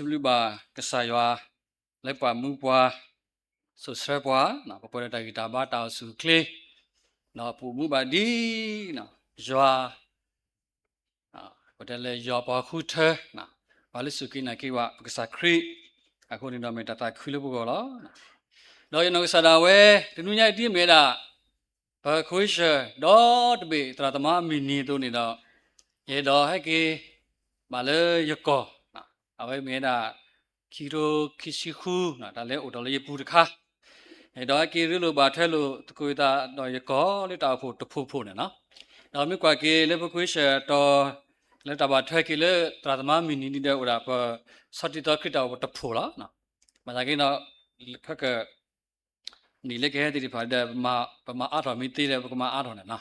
စံးဘျုးဘၣ်ကစၢ်ယွၤ လၢပှၤမူပှၤ စိာ်ဆှၢပှၤ ပပှဲၤဒီးတၢ်ဂံၢ်တၢ်ဘါတၢ်အိၣ်ဆူၣ်အိၣ်ချ့ ဒီးပအိၣ်မူဘၣ်ဒ် ယွၤ ပတဲလၢယွၤပှၤဃုထၢ ပှၤလၢစူၢ်က့ၤနာ်က့ၤဘၣ်ပကစၢ်ခရံာ် အဃိန့ၣ်ဒီးမ့ၢ်တၢ်သးခုလၢပဂီၢ်လီၤ. ဒီးယနီၢ်ကစၢ်ဒၣ်ဝဲ တနွံညါအံၤဒ်အမ့ၢ်ဝဲဒၣ် ပ question ဒီတဘ့ၣ် သရၣ်သမါမုၢ်နံၤအသိးန့ၣ်ဒီး ယအဲၣ်ဒိးဟဲက့ၤ ဘၣ်လၢယကီၢ် အဝဲမ့ၢ်ဝဲဒၣ် ခံကထိခံဆံဃု တၢ်လၢအိၣ်ထီၣ်လၢယပူၤတခါ အဲၣ်ဒိးဟဲက့ၤရ့လိာ်ဘၣ်ထွဲလိာ်သကိးယသးဒီးယကီၢ်လၢတၢ်အိၣ်ဖှိၣ်တဖှိၣ်ဖှိၣ်န့ၣ်လီၤ. ဒီးမ့ၢ်ကွၢ်က့ၤလၢပ question တီၤ လၢတၢ်ဘၣ်ထွဲက့ၤလၢသရၣ်သမါမုၢ်နံၤဒ်ဒီးအိၣ်ဒၣ်ပ ဆီၣ်တံၢ်သီခရံာ်တၢ်အိၣ်ဖှိၣ်တဖှိၣ်လီၤ. ဘၣ်ဆၣ်က့ဒီး ခဲက နံၣ်လၢကဟဲသ့ၣ်တဖၣ်ဒီး ပမၤအါထီၣ်မ့ၢ်သ့ဒီး ပကမၤအါထီၣ်န့ၣ်လီၤ.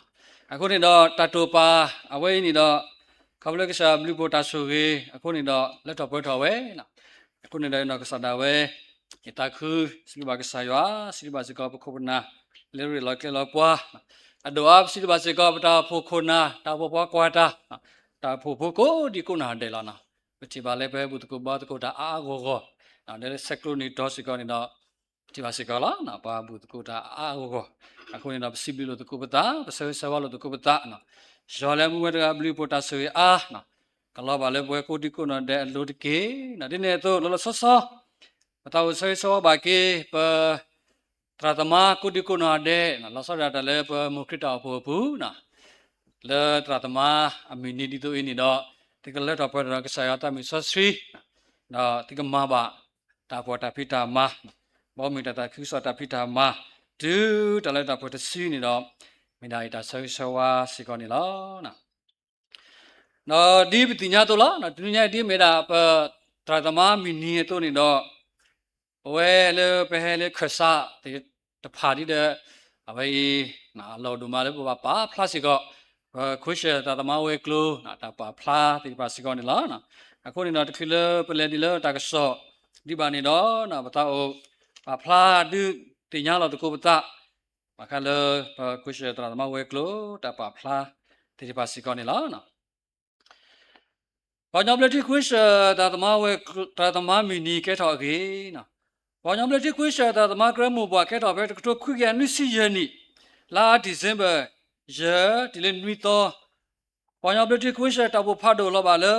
အဃိန့ၣ်ဒီး တၢ်တိာ်ပာ်အဝဲအံၤန့ၣ်ဒီး ခီဖျိကစၢ်ဘျုးဖှိၣ်တၢ်ဆိၣ်ဂ့ၤ အဃိန့ၣ်ဒီး လၢထီၣ်ပှဲၤထီၣ်ဝဲ အဃိန့ၣ်ဒီး ယနီၢ်ကစၢ်ဒၣ်ဝဲ ယသးခု စံးဘျုးဘၣ်ကစၢ်ယွၤ စံးဘျုးဘၣ်စ့ၢ်ကီးပခိၣ်ပနၢ် လၢရ့လိာ်ကျဲၤလိာ်ပှၤ အဒိၣ်အါ ပစံးဘျုးဘၣ်စ့ၢ်ကီး ပတၢ်အိၣ်ဖှိၣ်ခိၣ်နၢ် တၢ်အိၣ်ဖှိၣ်ဖိကွၢ်တၢ် တၢ်အိၣ်ဖှိၣ်ဖိကိးဒံကိးနီၢ်ဒဲးလီၤ. ပထံၣ်ဘၣ်လၢပဟဲဘူၣ်သကိးဘါသကိးတၢ်အါအါဂီၢ်ဂီၢ် လၢဆဲးကျိးနံၣ်တီၤစ့ၢ်ကီးန့ၣ်ဒီး ပထံၣ်ဘၣ်စ့ၢ်ကီးလီၤ. ပှၤဘူၣ်သကိးတၢ်အါအါဂီၢ်ဂီၢ် အဃိန့ၣ်ဒီး ပစံးဘျုးလိာ်သကိးပသး ပဆၢဂ့ၤဆၢဝါလိာ်သကိးပသး ယွၤလၢမူဝဲတဂၤဘျုးဖှိၣ်တၢ်ဆိၣ်ဂ့ၤအါ ကလီၤဘၣ်လၢပဝဲကိးဒံကိးနီၢ်ဒဲးအလိၤတက့ၢ်. ဒ်န့ၣ်အသိး လီၤလီၤဆီဆီ ပသးအိၣ်ဆၢဂ့ၤဆၢဝါဘၣ်က့ၤ ပ သရၣ်သမါကိးဒံကိးနီၢ်ဒဲး လီၤဆီဒၣ်တၢ်လၢပမိၢ်ခရံာ်တၢ်အိၣ်ဖှိၣ်အပူၤ လၢသရၣ်သမါအမုၢ်နံၤဒ်သိးအံၤန့ၣ်ဒီး သုကလၢထီၣ်ပှဲၤထီၣ်ဒီးကစၢ်ယွၤသးမုၢ်စီဆှံ ဒီးသုကမၤဘၣ်တၢ်အိၣ်ဖှိၣ်တၢ်ဖံးတၢ်မၤ ဘီမုၢ်တၢ်သးခုကစီၣ်တၢ်ဖံးတၢ်မၤ တုၤတၢ်လၢတၢ်အိၣ်ဖှိၣ်တဆံန့ၣ်ဒီး မ့ၢ်ဒၣ်ယတၢ်ဆၢဂ့ၤဆၢဝါစ့ၢ်ကီးန့ၣ်လီၤ. ဒီးဒ်ပသ့ၣ်ညါအသိးလီၤ. တနွံညါအံၤဒ်မ့ၢ်ဒၣ်ပ သရၣ်သမါမုၢ်နံၤအသိးန့ၣ်ဒီး ပဝဲလၢပဟဲလၢခၢၣ်စးသ့ၣ်တဖၣ်ဒ်ဒီး အဝဲအံၤ အလီၢ်ဒိၣ်မးလၢပဘၣ်ပာ်ဖျါစ့ၢ်ကီး ပ question သရၣ်သမါဝဲၤကျိၤ တၢ်ပာ်ဖျါသ့ၣ်တဖၣ်စ့ၢ်ကီးန့ၣ်လီၤ. အဃိန့ၣ်ဒီး တချုးလၢပလဲၤဒ်လၢတၢ်ကစီၣ်ဒံးဘၣ်န့ၣ်ဒီး ပသးအိၣ်ပာ်ဖျါဒုးသ့ၣ်ညါလီၤသကိးပသး ဘၣ်ဃးလၢပ question သရၣ်သမါဝဲၤကျိၤ တၢ်ပာ်ဖျါသ့ၣ်တဖၣ်စ့ၢ်ကီးန့ၣ်လီၤ. ပှၤကညီဘျၢထံ question သရၣ်သမါဝဲၤ သရၣ်သမါမုၢ်နံၤကဲထီၣ်အဂ့ၢ်, ပှၤကညီဘျၢထံ question သရၣ်သမါကရၢမိၢ်ပှၢ်ကဲထီၣ်ဖဲတကထိခွံကယၤနွံဆံယဲၢ်နံၣ် လါ December ယဲၢ် တုၤလၢနွံသီ, ပှၤကညီဘျၢထံ question တၢ်အိၣ်ဖှိၣ်ဖးဒိၣ်လီၤဘၣ်လၢ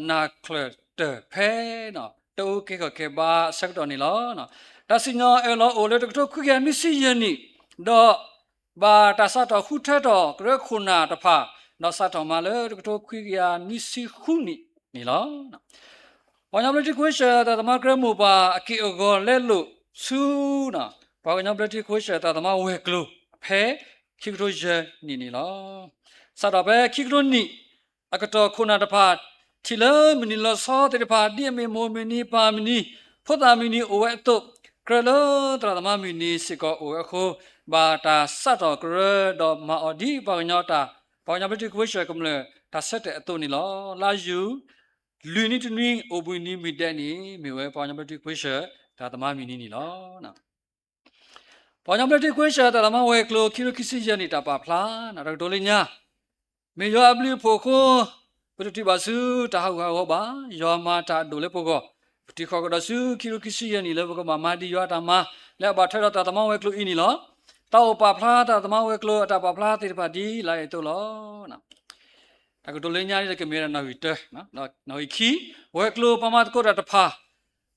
နၢ်ချၢၣ်တၢၢ်ဖဲ တအိၣ်ကဲခီၣ်ကဲဘါအဆၢကတီၢ်န့ၣ်လီၤ. တၢ်စံၣ်ညီၣ်အၢၣ်လီၤအိၣ်လၢတကထိခွံကယၤနွံဆံယဲၢ်နံၣ်, ဒီး ဘၣ်တၢ်စးထီၣ်ဃုထၢထီၣ်ကရၢခိၣ်နၢ်တဖၣ်, ဒီးစးထီၣ်မၤလၢတကထိခွံကယၤနွံဆံဃုနံၣ်န့ၣ်လီၤ. ပှၤကညီဘျၢထံ question သရၣ်သမါကရၢမိၢ်ပှၢ်အက့ၢ်အဂီၤလဲလိာ်ဆူ ပှၤကညီဘျၢထံ question သရၣ်သမါဝဲၤကျိၤဖဲ ခံကထိယဲၢ်နံၣ်န့ၣ်လီၤ. စးထီၣ်ဖဲခံကထိနံၣ် အကတီၢ်ခိၣ်နၢ်တဖၣ် ထံၣ်လၢမုၢ်နံၤလီၤဆီသ့ၣ်တဖၣ် ဒ်အမ့ၢ်မိၢ်မုၢ်နံၤပၢ်မုၢ်နံၤ ဖိသၣ်မုၢ်နံၤအိၣ်ဝဲအသိး, ကြၢးလၢသရၣ်သမါမုၢ်နံၤစ့ၢ်ကီးအိၣ်ဝဲအဃိ, ဘၣ်တၢ်စးထီၣ်ကရၢဒီးမၤအီၤဒ်ပှၤကညီတၢ်, ပှၤကညီဘျၢထံ question ကမျၢၢ်တၢ်ဆၢတဲာ်အသိးန့ၣ်လီၤ. လါယူၤ လွံၢ်နံၤတနွံ အိၣ်ဘှံးနံၤမုၢ်ဒဲးန့ၣ် မ့ၢ်ဝဲပှၤကညီဘျၢထံ question သရၣ်သမါမုၢ်နံၤန့ၣ်လီၤ. ပှၤကညီဘျၢထံ question သရၣ်သမါဝဲၤကျိၤ ခံကထိခံဆံယဲၢ်နံၣ် တၢ်ပာ်ဖျါ တကတိၤလၢညါ, မ့ၢ်ယွၤအဘျုးအဖှိၣ်အဃိ, ပတတုၤဘၣ်ဆူတၢ်ဟးဂူာ်ဟးဂီၤဘၣ်. ယွၤမၤတၢ်အဒိၣ်လၢပဂီၢ်, ပတုၤဃီၤကဒီးဆူခံကထိခံဆံယဲၢ်နံၣ်လၢပကဘၣ်မၤဒံးယွၤအတၢ်မၤ လၢအဘၣ်ထွဲဒီးသရၣ်သမါဝဲၤကျိၤအံၤန့ၣ်လီၤ. တၢ်အိၣ်ပာ်ဖျါသရၣ်သမါဝဲၤကျိၤအတၢ်ပာ်ဖျါသ့ၣ်တဖၣ်ဒ်လာ်အံၤအသိးလီၤ. တၢ်ကတိၤလၢညါန့ၣ် တကမ့ၢ်ဝဲဒၣ်နီၣ်ဂံၢ်တၢ, နီၣ်ဂံၢ်ခံ, ဝဲၤကျိၤပှၤမၤသကိးတၢ်တဖၣ်,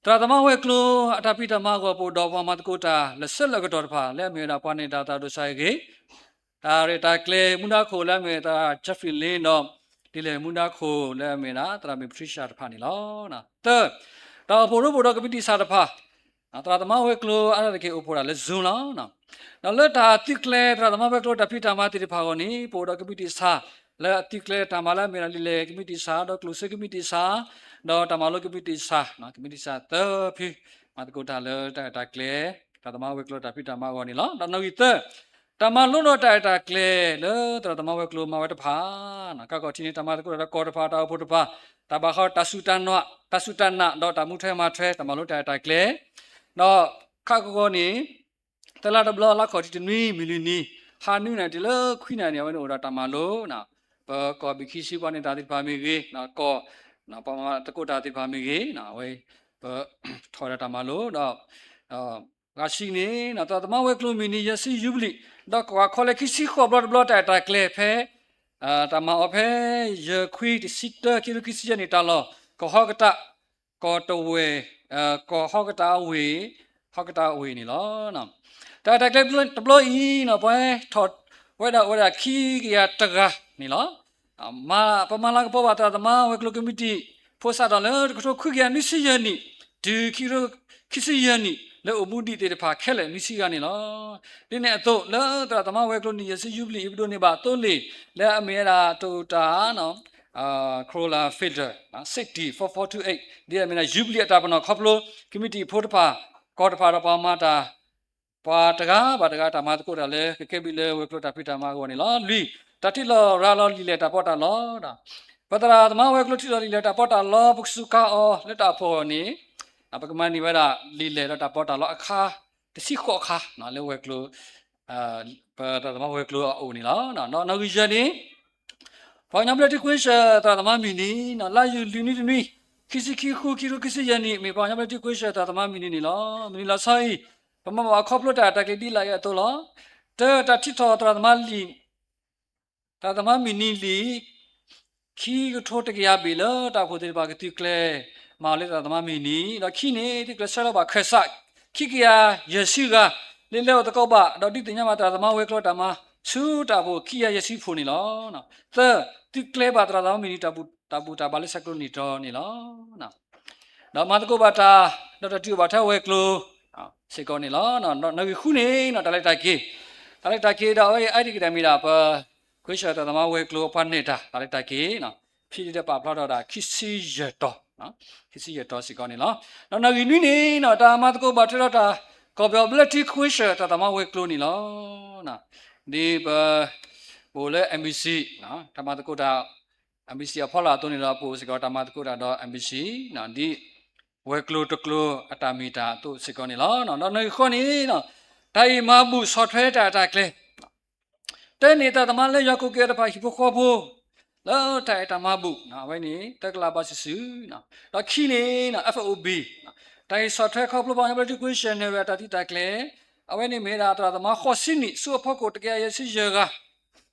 သရၣ်သမါဝဲၤကျိၤအတၢ်ဖံးတၢ်မၤအဂီၢ် ပအိၣ်ဒီးပှၤမၤသကိးတၢ်လၢာ်ဆၢလၢာ်ကတီၢ်တဖၣ် လၢအမ့ၢ်ဝဲဒၣ်ပှၤန့ၢ်တၢ်သးဒိၣ်ဆါအဂ့ၢ်, တၢ်ရဲၣ်တၢ်ကျဲၤမူဒါခိၣ်လၢအမ့ၢ်ဝဲသရၣ် Jeffrey Lin ဒီး ဒ်လဲၣ်မူဒါခိၣ်လၢအမ့ၢ်ဝဲဒၣ်သရၣ်မုၣ် Patricia တဖၣ်န့ၣ်လီၤ. သၢ, တၢ်အိၣ်ဖှိၣ်ရိဖှိၣ်ဒီးကမံးတံာ်စၢ်တဖၣ်, သရၣ်သမါဝဲၤကျိၤအါတက့ၢ်အိၣ်ဖှိၣ်တၢ်လၢ Zoom လီၤ. ဒီးလၢတၢ်သုးကျဲၤသရၣ်သမါဝဲၤကျိၤတၢ်ဖံးတၢ်မၤသ့ၣ်တဖၣ်အဂီၢ်န့ၣ် ပအိၣ်ဒီးကမံးတံာ်စၢ် လၢအသုးကျဲၤတၢ်မၤလၢအမ့ၢ်ဒၣ်ဒ်လဲၣ်ကမံးတံာ်စၢ် ဒီးကျိၣ်စ့ကမံးတံာ်စၢ် ဒီးတၢ်မၤလိကမံးတံာ်စၢ်, ကမံးတံာ်စၢ်သၢဖု မၤသကိးတၢ်လၢတၢ်ရဲၣ်တၢ်ကျဲၤ သရၣ်သမါဝဲၤကျိၤတၢ်ဖံးတၢ်မၤအဂီၢ်န့ၣ်လီၤ. ဒီးနီၣ်ဂံၢ်သၢ, တၢ်မၤလိဒီးတၢ်ရဲၣ်တၢ်ကျဲၤလၢသရၣ်သမါဝဲၤကျိၤမၤဝဲတဖၣ်, ကးကီၢ်ထံးန့ၣ် တၢ်မၤသကိးတၢ်ဒီးကီၢ်တဖၣ် တၢ်အိၣ်ဖှိၣ်တဖၣ်, တၢ်ဘၣ်ဃးတၢ်စူၢ်တၢ်နာ်, တၢ်စူၢ်တၢ်နာ် ဒီးတၢ်မူထွဲမၤထွဲ တၢ်မၤလိတၢ်ရဲၣ်တၢ်ကျဲၤ, ဒီးခးကဂီၤန့ၣ် သၢလါတဘျီ လါခီၣ်ထံးတနွံ မုၢ်လွံၢ်နံၤ ဟါနွံနၣ်ရံၣ်တုၤလၢခွံနၣ်ရံၣ်န့ၣ် အဝဲန့ၣ်အိၣ်ဒီးတၢ်မၤလိ, ပကီၢ်ဘံၣ်ခံဆံပှၤန့ၢ်တၢ်သ့ၣ်တဖၣ်မ့ၢ်ဂ့ၤ, ကီၢ် ပှၤမၤသကိးတၢ်သ့ၣ်တဖၣ်မ့ၢ်ဂ့ၤ, အဝဲ ပထီၣ်ဝဲဒၣ်တၢ်မၤလိဒီး ဂၤဆံန့ၣ် သရၣ်သမါဝဲၤကျိၤမုၢ်နံၤယဲၢ်ဆံယူဘလံၣ် ဒီးကွၢ်ခီလဲၤခံဆံဃိးဘျီတဘျီတၢ်အဲၣ်တၢ်ကျဲၤဖဲ တၢ်မၤအီၤဖဲ ယဲၢ်ခွံတဆံတၢ ခံကထိခံဆံယဲၢ်နံၣ်တၢ်လီၢ် ကဟီကတၢၣ် ကီၢ်တဝဲၢ် ကီၢ်ဟီကတၢၣ်အဝ့ၢ် ဟီကတၢၣ်အဝ့ၢ်န့ၣ်လီၤ. တၢ်အဲၣ်တၢ်ကျဲၤတဘျီအံၤ ပှၤထီၣ်ဝဲဒၣ်အိၣ်ဝဲဒၣ်ခံကယၤတဂၤန့ၣ်လီၤ. ပမၤလၤကပီၤဘၣ်သရၣ်သမါဝဲၤကျိၤကမံးတံာ် ဖိစးထီၣ်လၢတကထိခွံကယၤနွံဆံယဲၢ်နံၣ် တုၤခံကထိခံဆံယဲၢ်နံၣ် လၢအိၣ်မူဒံးသ့ၣ်တဖၣ်ခဲလၢာ်နွံဆံဂၤန့ၣ်လီၤ. ဒ်န့ၣ်အသိး လၢသရၣ်သမါဝဲၤကျိၤနံၤယဲၢ်ဆံယူဘလံၣ်အံၤ ပဒိးန့ၢ်ဘၣ်သိလ့ၣ် လၢအမ့ၢ်ဝဲဒၣ် Toyota Corolla Filter စ့ၣ်တံၢ် four four two eight ဒ်အမ့ၢ်ဒၣ်ယူဘလံၣ်အတၢ်ပနီၣ်ခီဖျိ ကမံးတံာ်ဖိတဖၣ် ကီၢ်တဖၣ်ဒီးပှၤမၤတၢ် ပှၤတဂၤဘၣ်တဂၤတၢ်မၤသကိးတၢ်လၢ ကကဲဘျုးလၢဝဲၤကျိၤတၢ်ဖံးတၢ်မၤအဂီၢ်န့ၣ်လီၤ. လွံၢ်, တၢ်ထံၣ်လီၤရၤလီၤလံာ်လဲၢ်တၢ်ပီးတၢ်လီ, ပသရၣ်သမါဝဲၤကျိၤထံၣ်လီၤလံာ်လဲၢ်တၢ်ပီးတၢ်လီ ပကစူးကါအီၤလၢတၢ်အိၣ်ဖှိၣ်အဂီၢ်န့ၣ် ပကမၤန့ၢ်ဝဲဒၣ်လံာ်လဲၢ်ဒီးတၢ်ပီးတၢ်လီအခါ တဆံဃိးခါ လၢဝဲၤကျိၤ ပသရၣ်သမါဝဲၤကျိၤအအိၣ်န့ၣ်လီၤ. နီၣ်ဂံၢ်ယဲၢ်န့ၣ် ပှၤကညီဘျၢထံခဝ့ၡၢၣ်သရၣ်သမါမုၢ်နံၤ လါယူၤလံနွံတနွံ ခံဆံခံဃု ခံကထိခံဆံယဲၢ်နံၣ် မ့ၢ်ပှၤကညီဘျၢထံခဝ့ၡၢၣ်သရၣ်သမါမုၢ်နံၤန့ၣ်လီၤ. မုၢ်နံၤလီၤဆီအံၤ ပမၤဘၣ်အခီဖျိတၢ်အဲၣ်တၢ်ကျဲၤဒ်လာ်အံၤအသိးလီၤ. တၢ် တၢ်ထံၣ်ထီၣ်သရၣ်သမါလံာ် သရၣ်သမါမုၢ်နံၤလံာ် ခံကထိတကယၤဘ့ၣ်လၢတၢ်အိၣ်ဖှိၣ်သ့ၣ်တဖၣ်ကသုးကျဲၤမၤအီၤလၢသရၣ်သမါမုၢ်နံၤ ဒီးခံန့ၣ် သုးကျဲၤဆှၢလီၤဘၣ်ခၢၣ်စး ခံကယၤယဲၢ်ဆံဂၤ လၢလဲၤအိၣ်သကိးဘၣ် ဒီးဒုးသ့ၣ်ညါဘၣ်သရၣ်သမါဝဲၤကျိၤတၢ်မၤဆူတၢ်အိၣ်ဖှိၣ်ခံကယၤယဲၢ်ဆံဖိန့ၣ်လီၤ. သၢ, သုးကျဲၤဘၣ်သရၣ်သမါမုၢ်နံၤတၢ်ဘူၣ်တၢ်ဘါလၢဆဲးကျိးနံၣ်တတီၤန့ၣ်လီၤ. ဒီးမၤသကိးဘၣ်တၢ် ဒီးတၢ်တူၢ်ဘၣ်ထဲဝဲၤကျိၤ စ့ၢ်ကီးန့ၣ်လီၤ. နီၣ်ဂံၢ်ဃုန့ၣ် တၢ်လဲၤတၢ်က့ၤ, တၢ်လဲၤတၢ်က့ၤဒီးအဝဲအံၤကဒဲးမ့ၢ်ဒၣ်ပ ခဝ့ၡၢၣ်သရၣ်သမါဝဲၤကျိၤအပှၤနဲၣ်တၢ် တၢ်လဲၤတၢ်က့ၤ ဖဲဒၣ်ပာ်ဖျါထီၣ်ဒၣ် ခံဆံယဲၢ်တီၤ, ခံဆံယဲၢ်တီၤစ့ၢ်ကီးန့ၣ်လီၤ. ဒီးနီၣ်ဂံၢ်နွံန့ၣ် တၢ်မၤသကိးဘၣ်ထွဲဒီးတၢ် ကီၢ်ပယီၤဘျၢထံခဝ့ၡၢၣ်သရၣ်သမါဝဲၤကျိၤန့ၣ်လီၤ. ဒ်ပ ပအိၣ်လၢ embassy တၢ်မၤသကိးတၢ် embassy အဖီလာ်အသိးန့ၣ်ဒီး ပအိၣ်စ့ၢ်ကီးတၢ်မၤသကိးတၢ်ဒီး embassy ဒ် ဝဲၤကျိၤတကျိၤအတၢ်မ့ၢ်တၢ်အသိးစ့ၢ်ကီးန့ၣ်လီၤ. ဒီးနီၣ်ဂံၢ်ဃိးန့ၣ် တၢ်အံၤမၤဘူၣ်ဆီၣ်ထွဲတၢ်အဲၣ်တၢ်ကျဲၤ တဲန့ၢ်သရၣ်သမါလၢယွၤကိးက့ၤအီၤတဖၣ်ဟံၣ်ဖိဃီဖိ လၢတၢ်အဲၣ်တၢ်မၤဘူၣ် အဝဲန့ၣ် တၢ်ကလၤဘၣ်စုာ်စုာ်, ဒီးခံန့ၣ် FOB တၢ်ဟ့ၣ်ဆီၣ်ထွဲခီဖျိပှၤကညီဘျၢထံခဝ့ၡၢၣ်နဲၣ်ရွဲၣ်တၢ်သံတၢ်ကျဲၤ အဝဲန့ၣ်မ့ၢ်ဝဲဒၣ်သရၣ်သမါဃိးဆံနံၣ် ဆူအဖီခိၣ်တကယၤယဲၢ်ဆံယဲၢ်ဂၤ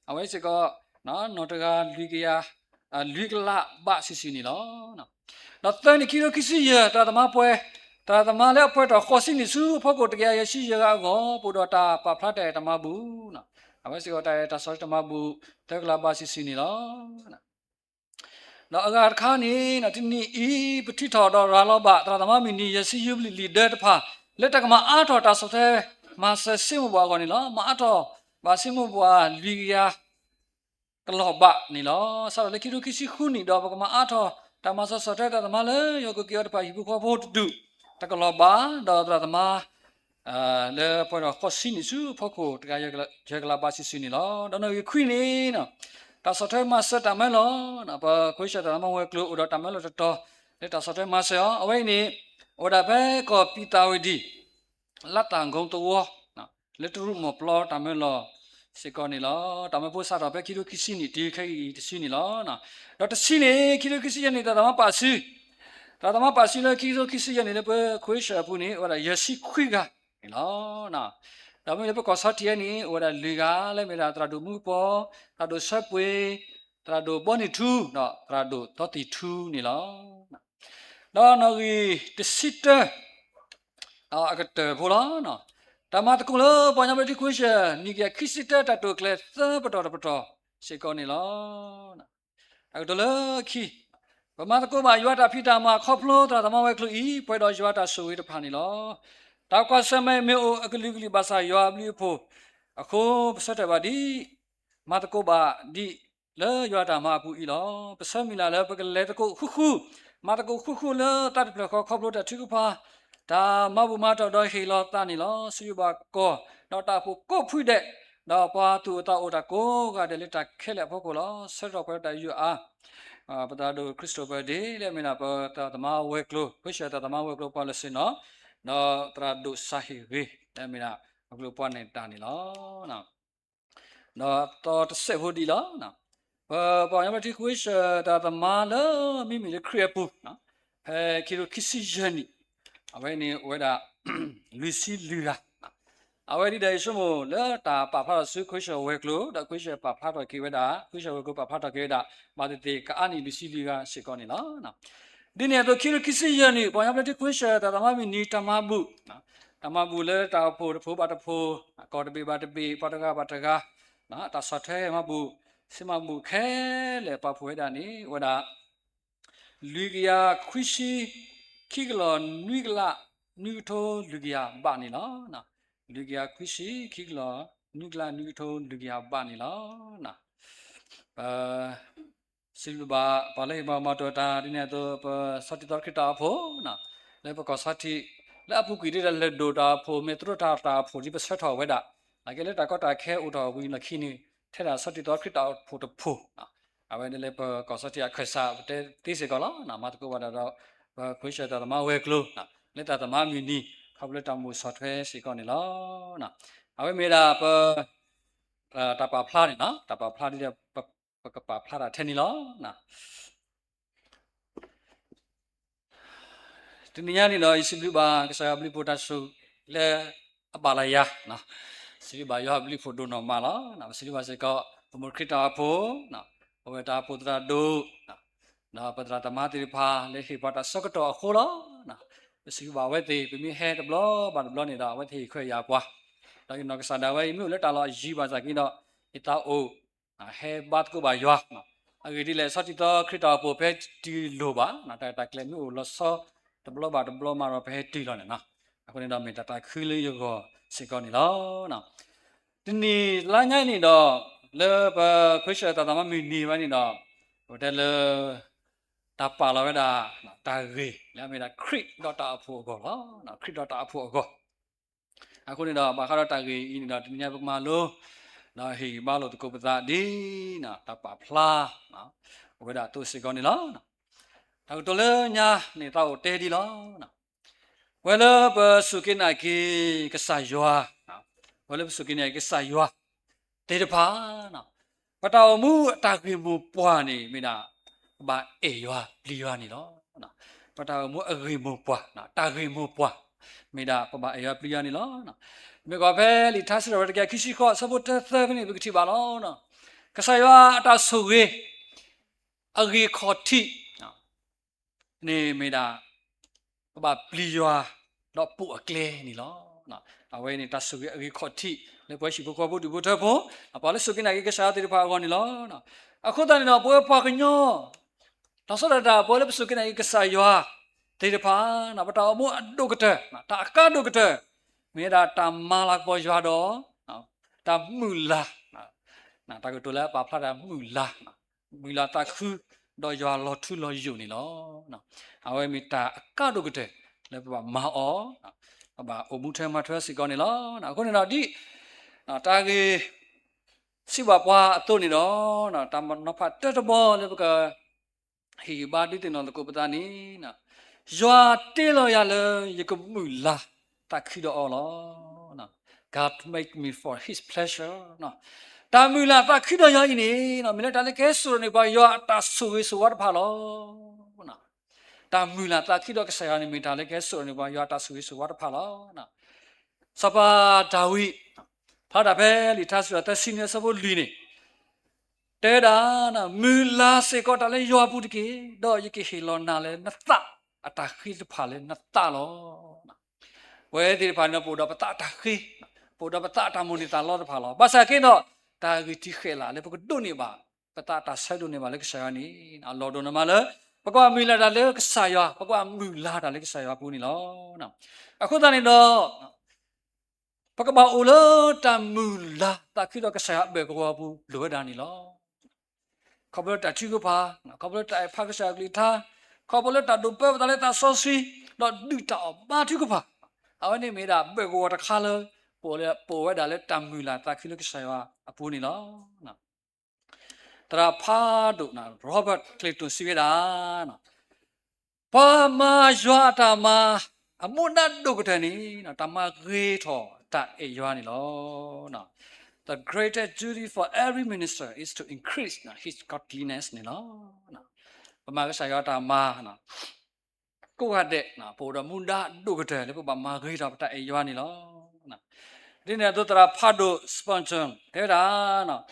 အဝဲစ့ၢ်ကီး နီၢ်တဂၤလွံၢ်ကယၤ လွံၢ်ကလးဘၣ်စုာ်စုာ်န့ၣ်လီၤ. ဒီးသၢန့ၣ် ခံကထိခံဆံယဲၢ် သရၣ်သမါပှဲၤ, သရၣ်သမါလၢအပှဲၤထီၣ်ဃိးဆံနံၣ်ဆူအဖီခိၣ်တကယၤယဲၢ်ဆံယဲၢ်ဂၤအဂီၢ် ပအိၣ်ဒီးတၢ်ပာ်ဖျါတၢ်အဲၣ်တၢ်မၤဘူၣ်, အဝဲစ့ၢ်ကီးတၢ်အဲၣ်တၢ်ဆီၣ်ထွဲတၢ်မၤဘူၣ် သၢကလးဘၣ်စုာ်စုာ်န့ၣ်လီၤ. ဒီးအဂၤတခါန့ၣ် တနံၤအံၤ ပထံၣ်ထီၣ်ဒီးရၤလီၤဘၣ် သရၣ်သမါမုၢ်နံၤယဲၢ်ဆံယူဘလံၣ်လံာ်ဒၢတဖၣ် လၢတၢ်ကမၤအါထီၣ်တၢ်ဆီၣ်ထွဲမၤစၢၤစ့မိၢ်ပှၢ်အဂီၢ်န့ၣ်လီၤ. မၤအါထီၣ်ဘၣ်စ့မိၢ်ပှၢ်လွံၢ်ကယၤ ကလီၤဘၣ်န့ၣ်လီၤ. စးထီၣ်လၢခံကထိခံဆံဃုနံၣ်ဒီး ပကမၤအါထီၣ်တၢ်မၤစၢၤဆီၣ်ထွဲသရၣ်သမါလၢယွၤကိးက့ၤအီၤတဖၣ်ဟံၣ်ဖိဃီဖိတဒူၣ် တကလီၤဘၣ် ဒီးသရၣ်သမါ လၢပှဲၤထီၣ်ဃိးဆံနံၣ်ဆူအဖီခိၣ် တကယၤယဲၢ်ကလးဘၣ်စုာ်စုာ်န့ၣ်လီၤ. ဒီးနီၣ်ဂံၢ်ခွံန့ၣ် တၢ်ဆီၣ်ထွဲမၤစၢၤတၢ်မၢလီၤ. ပခဝ့ၡၢၣ်သရၣ်သမါဝဲၤကျိၤအိၣ်ဒီးတၢ်မၢလီၤတတီၤ လၢတၢ်ဆီၣ်ထွဲမၤစၢၤအီၤ အဝဲအံၤန့ၣ် အိၣ်ဝဲဒၣ်ဖဲကီၢ်ပံးသးဝံၤဒံၣ် လါတၢ်ဂီၤသဝီ လၢတရူးမီၢ်ပျီတၢ်မၢလီၤစ့ၢ်ကီးန့ၣ်လီၤ. တၢ်မၢဖိစးထီၣ်ဖဲခံကထိခံဆံနံၣ်တုၤခဲအံၤတဆံန့ၣ်လီၤ. ဒီးတဆံန့ၣ် ခံကထိခံဆံယဲၢ်န့ၣ် သရၣ်သမါပာ်စု သရၣ်သမါပာ်စုလၢခံကထိခံဆံယဲၢ်န့ၣ် လၢပခဝ့ၡၢၣ်အပူၤန့ၣ် အိၣ်ဝဲဒၣ်ယဲၢ်ဆံခွံဂၤန့ၣ်လီၤ. ဒီးမ့ၢ်လၢပကီၢ်ဆီထံးအံၤန့ၣ် အိၣ်ဝဲဒၣ်လွံၢ်ဂၤ လၢမ့ၢ်ဒၣ်သရၣ်ဒိၣ်မူကပီၤ, သရၣ်ဒိၣ်ဆၢပှ့ၤ, သရၣ်ဒိၣ်ဘီနံၣ်ထူ ဒီးသရၣ်ဒိၣ်သီသံၣ်ထူန့ၣ်လီၤ. ဒီးနီၣ်ဂံၢ်တဆံတၢ အကတၢၢ်ဖိလီၤ. တၢ်မၤသကိးလၢပှၤကညီဘျၢထံခဝ့ၡၢၣ် နံၣ်ကယၤခံဆံတၢတၢ်တိာ်ကျဲၤသၢပတီၢ်တပတီၢ်စ့ၢ်ကီးန့ၣ်လီၤ. အကတၢၢ်လၢခံ ပမၤသကိးဘၣ်ယွၤတၢ်ဖံးတၢ်မၤခီဖျိသရၣ်သမါဝဲၤကျိၤအံၤ ပှဲၤဒီးယွၤတၢ်ဆိၣ်ဂ့ၤတဖၣ်န့ၣ်လီၤ. တၢ်ကွၢ်ဆၢၣ်မဲာ်မ့ၢ်အိၣ်အကလုာ်ကလုာ်ဘၣ်ဆၣ်ယွၤအဘျုးအဖှိၣ်အဃိ ပဆၢထၢၣ်ဘၣ်ဒ် မၤသကိးဘၣ်ဒံးလၢယွၤတၢ်မၤအပူၤအံၤလီၤ. ပဆၢမုၢ်လၢ်လၢပကလဲၤသကိးဃူဃူ, မၤသကိးဃူဃူလၢသးတဖျၢၣ်ဃီခီဖျိတၢ်ထုကဖၣ်, တၢ်မၤဘူၣ်မၤတီၢ်ဒီးဟ့ၣ်လီၤသးန့ၣ်လီၤ. စုယိၤဘၣ်ကီၢ် ဒီးတၢ်အိၣ်ဖှိၣ်ကိးဖုဒဲး, ဒီးပှၤသူၣ်အိၣ်သးအိၣ်တၢ်ကိးဂၤဒဲးလၢတၢ်ခဲလၢာ်အဖီခိၣ်လီၤ. ဆၢကတီၢ်ပှဲၤဒီးတၢ်ယူးယီၣ်အါ ပသရၣ်ဒိၣ် Christopher Day လၢအမ့ၢ်ဒၣ်ပသရၣ်သမါဝဲၤကျိၤ, ခဝ့ၡၢၣ်သရၣ်သမါဝဲၤကျိၤပှၤလၢာ်ဆ့ၣ်နီၤ, ဒီးသရၣ်ဒိၣ်စၢ်ဟ့ၣ်ဂ့ၤ လၢအမ့ၢ်ဒၣ်ဝဲၤကျိၤပှၤနဲၣ်တၢ်န့ၣ်လီၤ. ဒီးသီတစဲးဖိဒ်အံၤလီၤ. ပပှၤကညီဘျၢထံ ကဝ့ၡၢၣ်တၢ်သမားလၢ မ့မ့ၢ်လၢခရံာ်အပူၤ, ဖဲခံကထိခံဆံယဲၢ်နံၣ်, အဝဲန့ၣ်အိၣ်ဝဲဒၣ် လွံၢ်ဆံလွံၢ်ဂၤ, အဝဲဒ်ဒီးယဆိကမိၣ်လၢတၢ်ပာ်ဖျါထီၣ်ဆူ ကဝ့ၡၢၣ်ဝဲၤကျိၤ ဒီးကဝ့ၡၢၣ်ပာ်ဖျါထီၣ်က့ၤဝဲဒၣ်, ကဝ့ၡၢၣ်ဝဲၤကျိၤပာ်ဖျါထီၣ်က့ၤဝဲဒၣ် ဘၣ်သ့ၣ်သ့ၣ်ကအါန့ၢ်လွံၢ်ဆံလွံၢ်ဂၤစ့ၢ်ကီးန့ၣ်လီၤ. ဒ်န့ၣ်အသိး ခံကထိခံဆံယဲၢ်နံၣ် ပှၤကညီဘျၢထံ ကဝ့ၡၢၣ်တၢ်သမားမုၢ်နံၤ တၢ်မၤဘူၣ်, တၢ်မၤဘူၣ်လၢတၢ်အိၣ်ဖှိၣ်တဖိဘၣ်တဖိ, ကီၢ်တဘ့ၣ်ဘၣ်တဘ့ၣ်, ပှၤတဂၤဘၣ်တဂၤ, တၢ်ဆီၣ်ထွဲမၤဘူၣ်, စံမၤဘူၣ်ခဲလၢာ်ပာ်ဖှိၣ်ဝဲဒၣ်န့ၣ် အိၣ်ဝဲဒၣ် လွံၢ်ကယၤခွံဆံ ခံကလီၢ်နွံကလး နွံကထိလွံၢ်ကယၤဘးန့ၣ်လီၤ. လွံၢ်ကယၤခွံဆံ ခံကလီၢ် နွံကလး နွံကထိလွံၢ်ကယၤဘးန့ၣ်လီၤ. ပစံးဘျုးဘၣ် ပှၤလၢဟ့ၣ်ပှၤမၤတိၤတၢ်ဒ်န့ၣ်အသိး ပဆီၣ်တံၢ်သီခရံာ်တၢ်အိၣ်ဖှိၣ်, လၢပကီၢ်စီထံး လၢအပူၤကွံာ်ဒ်ဒီး လဲၤဒိၣ်တၢ်အိၣ်ဖှိၣ် မ့ၢ်သရိာ်တၢ်အိၣ်ဖှိၣ် ဒ်ပဆၢထီၣ်ဝဲဒၣ်, နာ်က့လၢတၢ်ကီတၢ်ခဲအိၣ်ထီၣ်ဝံၤလီၢ်ခံန့ၣ် ထဲဒၣ်ဆီၣ်တံၢ်သီခရံာ်တၢ်အိၣ်ဖှိၣ်တဖှိၣ်, အဝဲဒၣ်လၢပကီၢ်စီထံးအခၢၣ်စး ပတဲသ့စ့ၢ်ကီးလီၤ. မၤသကိးဘၣ်တၢ်ဒီး ပကဝ့ၡၢၣ်တၢ်သမားဝဲၤကျိၤ လၢတၢ်သမားမုၢ်နံၤ ခီဖျိလၢတၢ်မုၢ်ဆီၣ်ထွဲစ့ၢ်ကီးန့ၣ်လီၤ. အဝဲမ့ၢ်ဒၣ်ပ တၢ်ပာ်ဖျါန့ၣ်လီၤ. တၢ်ပာ်ဖျါဒ်ဒီး ပကပာ်ဖျါတၢ်ထဲန့ၣ်လီၤ. တနံၤညါန့ၣ်ဒီး ယစံးဘျုးဘၣ်ကစၢ်ယွၤအဘျုးအဖှိၣ်တၢ်ဆိၣ်ဂ့ၤလၢအဘၣ်လၢယၤ, စံးဘျုးဘၣ်ယွၤအဘျုးအဖှိၣ်ဒိၣ်နီၢ်မးလီၤ. ပစံးဘျုးဘၣ်စ့ၢ်ကီး ပမိၢ်ခရံာ်တၢ်အိၣ်ဖှိၣ်, ပဝဲတၢ်အိၣ်ဖှိၣ်သရၣ်ဒိၣ် ဒီးပသရၣ်သမါသ့ၣ်တဖၣ်လၢဟ့ၣ်ပှၤတၢ်ဆၢကတီၢ်အဃိလီၤ. ပစံးဘျုးဘၣ်အဝဲသ့ၣ် ပမ့ၢ်ဟဲတဘျီဘၣ်တဘျီန့ၣ်ဒီး အဝဲသ့ၣ်ဟ့ၣ်ခွဲးယာ်ပှၤ, ဒီးယနီၢ်ကစၢ်ဒၣ်ဝဲ ယမ့ၢ်အိၣ်လၢတၢ်လီၢ်အယံၤဘၣ်ဆၣ်က့ဒီး ယသးအိၣ် ဟဲဘါသကိးဘၣ်ယွၤ, အဂ့ၢ်ဒ်လဲၣ် ဆီၣ်တံၢ်သီခရံာ်တၢ်အိၣ်ဖှိၣ်ဖဲတတုၤလိၤဘၣ်, တၢ်တၢ်ကျဲၤမ့ၢ်အိၣ်လီၤဆီ တဘျီဘၣ်တဘျီမးဒီး ပဟဲတုၤလီၤန့ၣ်လီၤ. အဃိန့ၣ်ဒီး မ့ၢ်တၢ်သးခုလၢယဂီၢ်စ့ၢ်ကီးန့ၣ်လီၤ. တနံၤလါညါန့ၣ်ဒီး လၢပကဝ့ၡၢၣ်တၢ်သးမၤမုၢ်နံၤဝဲန့ၣ်ဒီး ပတဲလၢ တၢ်ပာ်လီၤဝဲဒၣ် တၢ်ဂ့ၢ်လၢအမ့ၢ်ဒၣ်ခရံာ်ဒီးတၢ်အိၣ်ဖှိၣ်အဂီၢ်လီၤ. ခရံာ်ဒီးတၢ်အိၣ်ဖှိၣ်အဂီၢ်, အဃိန့ၣ်ဒီး ဘၣ်ဃးဒီးတၢ်ဂ့ၢ်အံၤန့ၣ်ဒီး တနံၤညါပကမၤလိ ဒီးဟ့ၣ်ဂံၢ်ဘါလိာ်သကိးပသးဒ် တၢ်ပာ်ဖျါ အိၣ်ဝဲဒၣ်အသိးစ့ၢ်ကီးန့ၣ်လီၤ. တၢ်ကတိၤလၢညါန့ၣ် သးအိၣ်တဲဒ်လီၤ. ပဝဲလၢပစူၢ်က့ၤနာ်က့ၤကစၢ်ယွၤ, ပဝဲလၢပစူၢ်က့ၤနာ်က့ၤကစၢ်ယွၤသ့ၣ်တဖၣ် ပတၢ်အိၣ်မူအတၢ်ဂ့ၢ်မိၢ်ပှၢ်န့ၣ် မ့ၢ်ဒၣ် ပဘၣ်အဲၣ်ယွၤပျံၤယွၤန့ၣ်လီၤ. ပတၢ်အိၣ်မူအဂ့ၢ်မိၢ်ပှၢ်, တၢ်ဂ့ၢ်မိၢ်ပှၢ် မ့ၢ်ဒၣ်ပဘၣ်အဲၣ်ယွၤပျံၤယွၤန့ၣ်လီၤ. မ့ၢ်ကီးဖဲလံာ်ထါစံးထီၣ်ပတြၢၤတကယၤခံဆံဃိး အဆၢဖိတၢသၢဖဲန့ၣ် ပကထံၣ်ဘၣ်လီၤ. ကစၢ်ယွၤအတၢ်ဆိၣ်ဂ့ၤ အဂ့ၢ်ခီၣ်ထံး န့ၣ်မ့ၢ်ဒၣ် ပဘၣ်ပျံၤယွၤ ဒီးပိာ်အကျဲန့ၣ်လီၤ. အဝဲန့ၣ်တၢ်ဆိၣ်ဂ့ၤအဂ့ၢ်ခီၣ်ထံး လၢပှၤဟံၣ်ဖိဃီဖိဒူၣ်ဖိထၢဖိ ပှၤလၢစူၢ်က့ၤနာ်က့ၤကစၢ်ယွၤသ့ၣ်တဖၣ်အဂီၢ်န့ၣ်လီၤ. အဃိသတးန့ၣ်ဒီး ပဝဲပှၤကညီ လီၤဆီဒၣ်တၢ် ပဝဲလၢပစူၢ်က့ၤနာ်က့ၤကစၢ်ယွၤသ့ၣ်တဖၣ် ပတၢ်အိၣ်မူအဒိၣ်ကတၢၢ် တၢ်အကါဒိၣ်ကတၢၢ် မ့ၢ်ဝဲဒၣ်တၢ်မၤလၤကပီၤယွၤဒီး တၢ်မုၢ်လၢ် တၢ်ကတိၤလၢအပာ်ဖျါတၢ်မုၢ်လၢ် မုၢ်လၢ်သးခု ဒီးယွၤလီၤထူလီၤယိာ်န့ၣ်လီၤ. အဝဲမ့ၢ်တၢ်အကါဒိၣ်ကတၢၢ် လၢပဘၣ်မၤအီၤ ပဘၣ်အိၣ်မူထွဲမၤထွဲစ့ၢ်ကီးန့ၣ်လီၤ. အဃိန့ၣ်ဒီး ဒ်တၢ်ဂ့ၢ်စံးဘၣ်ပှၤအသိးန့ၣ်ဒီး တၢ်နီၤဖးတၢတဘီလၢပက ဟ့ၣ်ဂံၢ်ဘါဒုးသ့ၣ်နီၣ်သကိးပသးန့ၣ် ယွၤတ့လီၤယၤလၢယကမုၢ်လၢ်သးခုဒီးအီၤလီၤ. God make me for his pleasure. တၢ်မုၢ်လၢ်သးခုဒီးယွၤအံၤန့ၣ် မ့ၢ်လၢတၢ်လၢကဟဲစိာ်န့ၢ်ပှၤယွၤအတၢ်ဆိၣ်ဂ့ၤဆိၣ်ဝါတဖၣ်လီၤ. တၢ်မုၢ်လၢ်သးခုဒီးကစၢ်ယွၤန့ၣ် မ့ၢ်တၢ်လၢကဟဲစိာ်န့ၢ်ပှၤယွၤအတၢ်ဆိၣ်ဂ့ၤဆိၣ်ဝါတဖၣ်လီၤ. စီၤပၤဒၤဝံး ဖျါဒၣ်ဖဲလံာ်ထါစံးထီၣ်သၢဆံနွံအဆၢဖိလွံၢ်န့ၣ် တဲဝဲဒၣ်, မုၢ်လၢ်စ့ၢ်ကီးတၢ်လၢယွၤအပူၤတက့ၢ်, ဒီးယကဟ့ၣ်လီၤနၤလၢနသးအတၢ်ဃ့တဖၣ်လၢနသးလီၤ. ပဝဲသ့ၣ်တဖၣ်န့ၣ် ပအိၣ်ဒီးပသးအတၢ်ဃ့, ပအိၣ်ဒီးပသးအတၢ်မိၣ်န့ၢ်သးလီတဖၣ်လီၤ. ဘၣ်ဆၣ်က့ဒီး တၢ်ဂ့ၢ်တံၢ်ဃဲးလၢ်လၢပကဒိးန့ၢ်ဘၣ် ပသးတၢ်ဆၢဒိးန့ၢ်ဘၣ်လၢကစၢ်ယွၤန့ၣ် အလီၢ်ဒိၣ်န့ၢ်မးလၢ ပကဘၣ်မုၢ်လၢ်တၢ်လၢကစၢ်ယွၤ, ပကဘၣ်မုၢ်လၢ်တၢ်လၢကစၢ်ယွၤအပူၤန့ၣ်လီၤ. အဃိသတးန့ၣ်ဒီး ပကဘၣ်အိၣ်လၢတၢ်မုၢ်လၢ်သးခုဒီးကစၢ်ယွၤအဘၢၣ်ကဝီၤအပူၤ လိၣ်ဝဲဒၣ်န့ၣ်လီၤ. ခီဖျိလၢတၢ်ထုကဖၣ်, ခီဖျိလၢတၢ်အဲၣ်ဖးကစၢ်ယွၤကလုၢ်ကထါ, ခီဖျိလၢတၢ်ဒိးပၢပသးလၢသးစီဆှံ, ဒီးဒုၣ်တၢ်အီၣ်ဘါထုကဖၣ်, အဝဲန့ၣ်မ့ၢ်ဒၣ်ဘၢၣ်ကဝီၤတခါလၢ ပအိၣ်ဝဲဒၣ်လၢတၢ်မုၢ်လၢ်သးခုလၢကစၢ်ယွၤအပူၤန့ၣ်လီၤ. သရၣ်ဖးဒိၣ် Robert Clayton စံးဝဲဒၣ်, ပှၤမၤယွၤအတၢ်မၤ အမူဒါဒိၣ်ကတၢၢ်န့ၣ် တၢ်မၤဂ့ၤထီၣ်တၢ်အဲၣ်ယွၤန့ၣ်လီၤ. the greatest duty for every minister is to increase his godliness န့ၣ်လီၤ. ပမၤကစၢ်ယွၤတၢ်မၤ ကိးဂၤဒဲး ပအိၣ်ဒီးမူဒါအဒိၣ်ကတၢၢ်လၢပဘၣ်မၤဂ့ၤထီၣ်ပတၢ်အဲၣ်ယွၤန့ၣ်လီၤ. ဒ်န့ၣ်အသိးသရၣ်ဖးဒိၣ် Spurgeon တဲဝဲဒၣ်,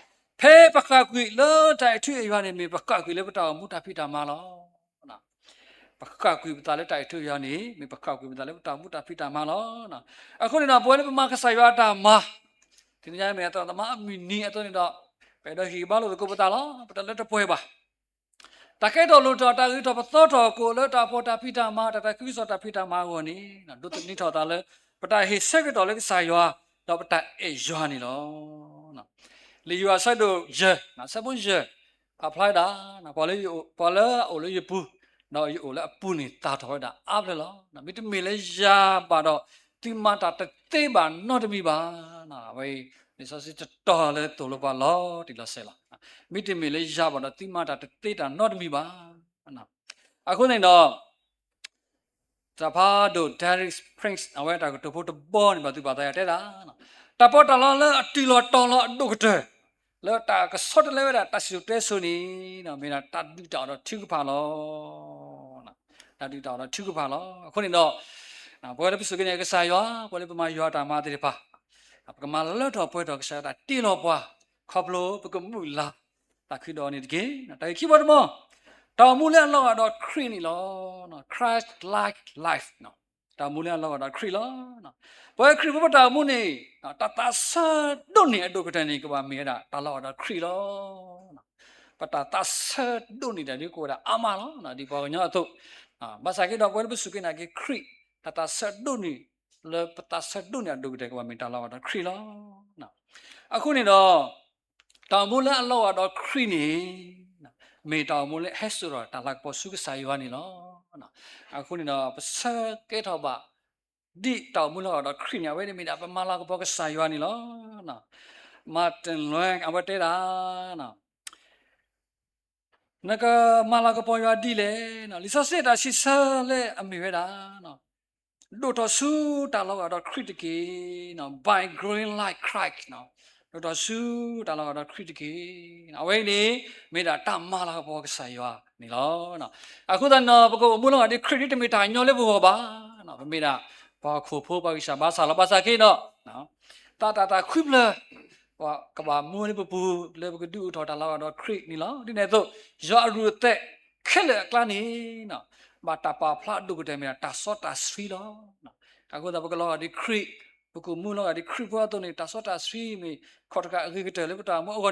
ဖဲပဃၣ်ကွံာ်လၢတၢ်အဲၣ်ထူအဲၣ်ယွၤန့ၣ် မ့ၢ်ပဃၣ်ကွံာ်လၢပတၢ်အိၣ်မူတၢ်ဖံးတၢ်မၤလီၤ. ပဃၣ်ကွံာ်ပသးလၢတၢ်အဲၣ်ထူအဲၣ်ယွၤန့ၣ် မ့ၢ်ပဃၣ်ကွံာ်ပသးလၢပတၢ်အိၣ်မူတၢ်ဖံးတၢ်မၤလီၤ. အဃိန့ၣ်ဒီး ပဝဲလၢပမၤကစၢ်ယွၤအတၢ်မၤ တနံၤညါမ့ၢ်အသရၣ်သမါအမုၢ်နံၤအသိးန့ၣ်ဒီး ပအဲၣ်ဒိးဟ့ၣ်ဂံၢ်ဘါလိာ်သကိးပသးလီၤ. ပတလၢတပှဲၤဘၣ်. တၢ်ကဲထီၣ်လိၣ်ထီၣ် တၢ်ဂ့ၤထီၣ်ပသီထီၣ် ကအိၣ်လၢတၢ်ဖှီၣ်တၢ်ဖံးတၢ်မၤ တၢ်သးခုကစီၣ်တၢ်ဖံးတၢ်မၤအဂီၢ်န့ၣ် ဒိးသန့ၤထီၣ်သးလၢ ပတၢ်ဟ့ၣ်ဆၢကတီၢ်လၢကစၢ်ယွၤ ဒီးပတၢ်အဲၣ်ယွၤန့ၣ်လီၤ. လံာ်ယိၤဟၣ်အဆၢဒိၣ်ယဲၢ် အဆၢဖိယဲၢ် ပာ်ဖျါဝဲဒၣ်, ပှၤလၢအအိၣ်လၢယပူၤ ဒီးယအိၣ်လၢအပူၤန့ၣ် သၣ်ထီၣ်ဝဲဒၣ်အါဖျၢၣ်လီၤ. မ့တမ့ၢ်လၢယၤဘၣ်ဒီး သုမၤတၢ်တသ့ဘၣ်နီတမံၤဘၣ်. အဝဲအံၤ လံာ်စီဆှံတတီၤလၢသိၣ်လိပှၤလီၤတံၢ်လီၤဆဲးလီၤ. မ့တမ့ၢ်လၢယၤဘၣ်ဒီး သုမၤတၢ်တသ့တၢ်နီတမံၤဘၣ်. အဃိန့ၣ်ဒီး သရၣ်ဖးဒိၣ် Derek Prince အဝဲတၢ်ကတိၤဖိတဘီန့ၣ် ဘၣ်သူၣ်ဘၣ်သးယၤတဲဒၣ်, တၢ်ပီးတၢ်လီလၢအတုၤလီၤတီၤလီၤအဒိၣ်ကတၢၢ် လၢတၢ်ကဆီတလဲဝဲဒၣ်တၢ်စံၣ်စိၤတဲစိၤန့ၣ် မ့ၢ်ဒၣ်တၢ်ဒုးတၢ်အီၣ်ဒီးထုကဖၣ်လီၤ. တၢ်ဒုးတၢ်အီၣ်ဒီးထုကဖၣ်လီၤ. အဃိန့ၣ်ဒီး ပဝဲလၢပစူၢ်က့ၤနာ်က့ၤကစၢ်ယွၤ, ပဝဲလၢပမၤယွၤအတၢ်မၤသ့ၣ်တဖၣ် ပကမၤလၢထီၣ်ပှဲၤထီၣ်ကစၢ်ယွၤတၢ်တ့လီၤပှၤ ခီဖျိပကမုၢ်လၢ် သးခုဒီးအီၤန့ၣ်တက့ၢ်. တၢ်ဂ့ၢ်ခံဘီတဘီ, တၢ်အိၣ်မူလၢအလီၤဂာ်ဒီးခရံာ်န့ၣ်လီၤ. Christ-like life တၢ်အိၣ်မူလၢအလီၤဂာ်ဒီးခရံာ်လီၤ. ပဝဲခရံာ်ဖိပတၢ်အိၣ်မူန့ၣ် တၢ်သးဆၢဒိၣ်န့ၢ်အဒိၣ်ကတၢၢ်န့ၣ် ကဘၣ်မ့ၢ်ဝဲဒၣ်တၢ်လီၤဂာ်ဒီးခရံာ်လီၤ. ပတၢ်သးဆၢဒိၣ်န့ၢ်တၢ်ဒ်ကိးဝဲဒၣ်အါမးလီၤ. ဒ်ပှၤကညီအသိး, ဘၣ်ဆၣ်က့ဒီး ပဝဲလၢပစူၢ်က့ၤနာ်က့ၤခရံာ် တၢ်သးဆၢဒိၣ်န့ၢ် လၢပသးဆၢဒိၣ်န့ၢ်အဒိၣ်ကတၢၢ် ကဘၣ်မ့ၢ်တၢ်လီၤဂာ်ဒီးခရံာ်လီၤ. အဃိန့ၣ်ဒီး တၢ်အိၣ်မူလၢအလီၤဂာ်ဒီးခရံာ်န့ၣ် မ့ၢ်တၢ်အိၣ်မူလၢအဟဲစိာ်ထီၣ်တၢ်လၤကပီၤဆူကစၢ်ယွၤန့ၣ်လီၤ. အဃိန့ၣ်ဒီး ပဆၢကဲထီၣ်ဘၣ် ဒ်တၢ်အိၣ်မူလၢအလီၤဂာ်ဒီးခရံာ်န့ၣ် အဝဲန့ၣ်မ့ၢ်ဒၣ်ပမၤလၤကပီၤကစၢ်ယွၤန့ၣ်လီၤ. Martin Luther အဝဲတဲဒၣ်, နကမၤလၤကပီၤယွၤဒ်လဲၣ်. လံာ်စီဆှံအတၢ်စံးဆၢလၢအမ့ၢ်ဝဲဒၣ် ဒိၣ်ထီၣ်ဆူတၢ်လီၤဂာ်ဒီးခရံာ်တက့ၢ်. By growing like Christ, ဒိၣ်ထီၣ်ဆူတၢ်လီၤဂာ်ဒီးခရံာ်တက့ၢ်. အဝဲအံၤန့ၣ် မ့ၢ်ဒၣ်တၢ်မၤလၤကပီၤကစၢ်ယွၤန့ၣ်လီၤ. အဃိသတးဒီး ပကအိၣ်မူလီၤဂာ်ဒ်ခရံာ်ဒ်တမ့ၢ်တၢ်ညီလၢပဂီၢ်ဘၣ်. ပမ့ၢ်ဒၣ်ပှၤဟီၣ်ခိၣ်ဖိ ပှၤဂံၢ်စၢ်ဘါစၢ်လီၤ. ဘၣ်ဆၣ်က့ဒီး သးတၢ်သးခုဖျၢၣ် ကဘၣ်မူလၢပပူၤ လၢပကဒုးအိၣ်ထီၣ်တၢ်လီၤဂာ်ဒီးခရံာ်န့ၣ်လီၤ. ဒ်န့ၣ်အသိး ယွၤအရူၢ်အသဲးခဲလၢာ်အကျါန့ၣ် ဘၣ်တၢ်ပာ်ဖျါအဒိၣ်ကတၢၢ်မ့ၢ်ဒၣ်တၢ်စီတၢ်ဆှံလီၤ. အဃိသတး ပကလီၤဂာ်ဒ်ခရံာ်, ပကအိၣ်မူလီၤဂာ်ဒ်ခရံာ်ဖိအသိးန့ၣ် တၢ်စီတၢ်ဆှံမ့ၢ် ခီၣ်တဃာ်အဂ့ၤကတၢၢ်လၢပတၢ်အိၣ်မူအဂီၢ်န့ၣ်လီၤ.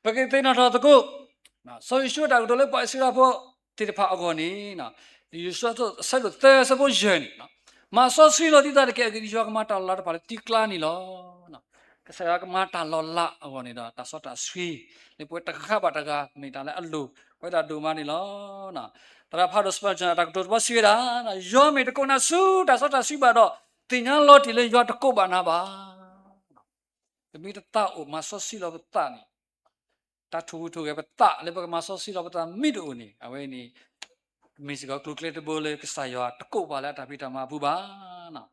ပကသ့ၣ်နီၣ်ထီၣ်သကိး စီၤယိၤၡူအတၢ်ကတိၤလၢပှၤအံၣ်စရ့လးဖိသ့ၣ်တဖၣ်အဂီၢ်န့ၣ် ယိၤၡူအဆၢဒိၣ်သၢ အဆၢဖိယဲၢ်န့ၣ် မၤစီဆှံလီၤသုသးတက့ၢ်, အဂ့ၢ်ဒ်အံၤ ယွၤကမၤတၢ်လီၤလးတဖၣ်လၢသုကျါန့ၣ်လီၤ. ကစၢ်ယွၤကမၤတၢ်လီၤလးအဂီၢ်န့ၣ်ဒီး တၢ်စီတၢ်ဆှံ လၢပဝဲတဂၤဘၣ်တဂၤ မ့ၢ်တၢ်လၢအလိၣ်ဝဲဒၣ်ဒိၣ်မးန့ၣ်လီၤ. သရၣ်ဖးဒိၣ် Spurgeon အတၢ်ကတိၤတဘီစံးဝဲဒၣ်, ယွၤမ့ၢ်တကိးနၤဆူတၢ်စီတၢ်ဆှံဘၣ်ဒီး သ့ၣ်ညါလီၤတံၢ်လၢယွၤတကိးဘၣ်နၤဘၣ်. ပမ့ၢ်တသးအိၣ်မၤစီဆှံလီၤပသးန့ၣ် တၢ်ထိၣ်ဟူးထိၣ်ဂဲၤပသးလၢပကမၤစီဆှံလီၤပသးမ့ၢ်တအိၣ်န့ၣ် အဝဲန့ၣ် မ့ၢ်စ့ၢ်ကီးကျိၤကျဲတဘိလၢကစၢ်ယွၤတကိးပှၤလၢအတၢ်ဖံးတၢ်မၤအပူၤဘၣ်.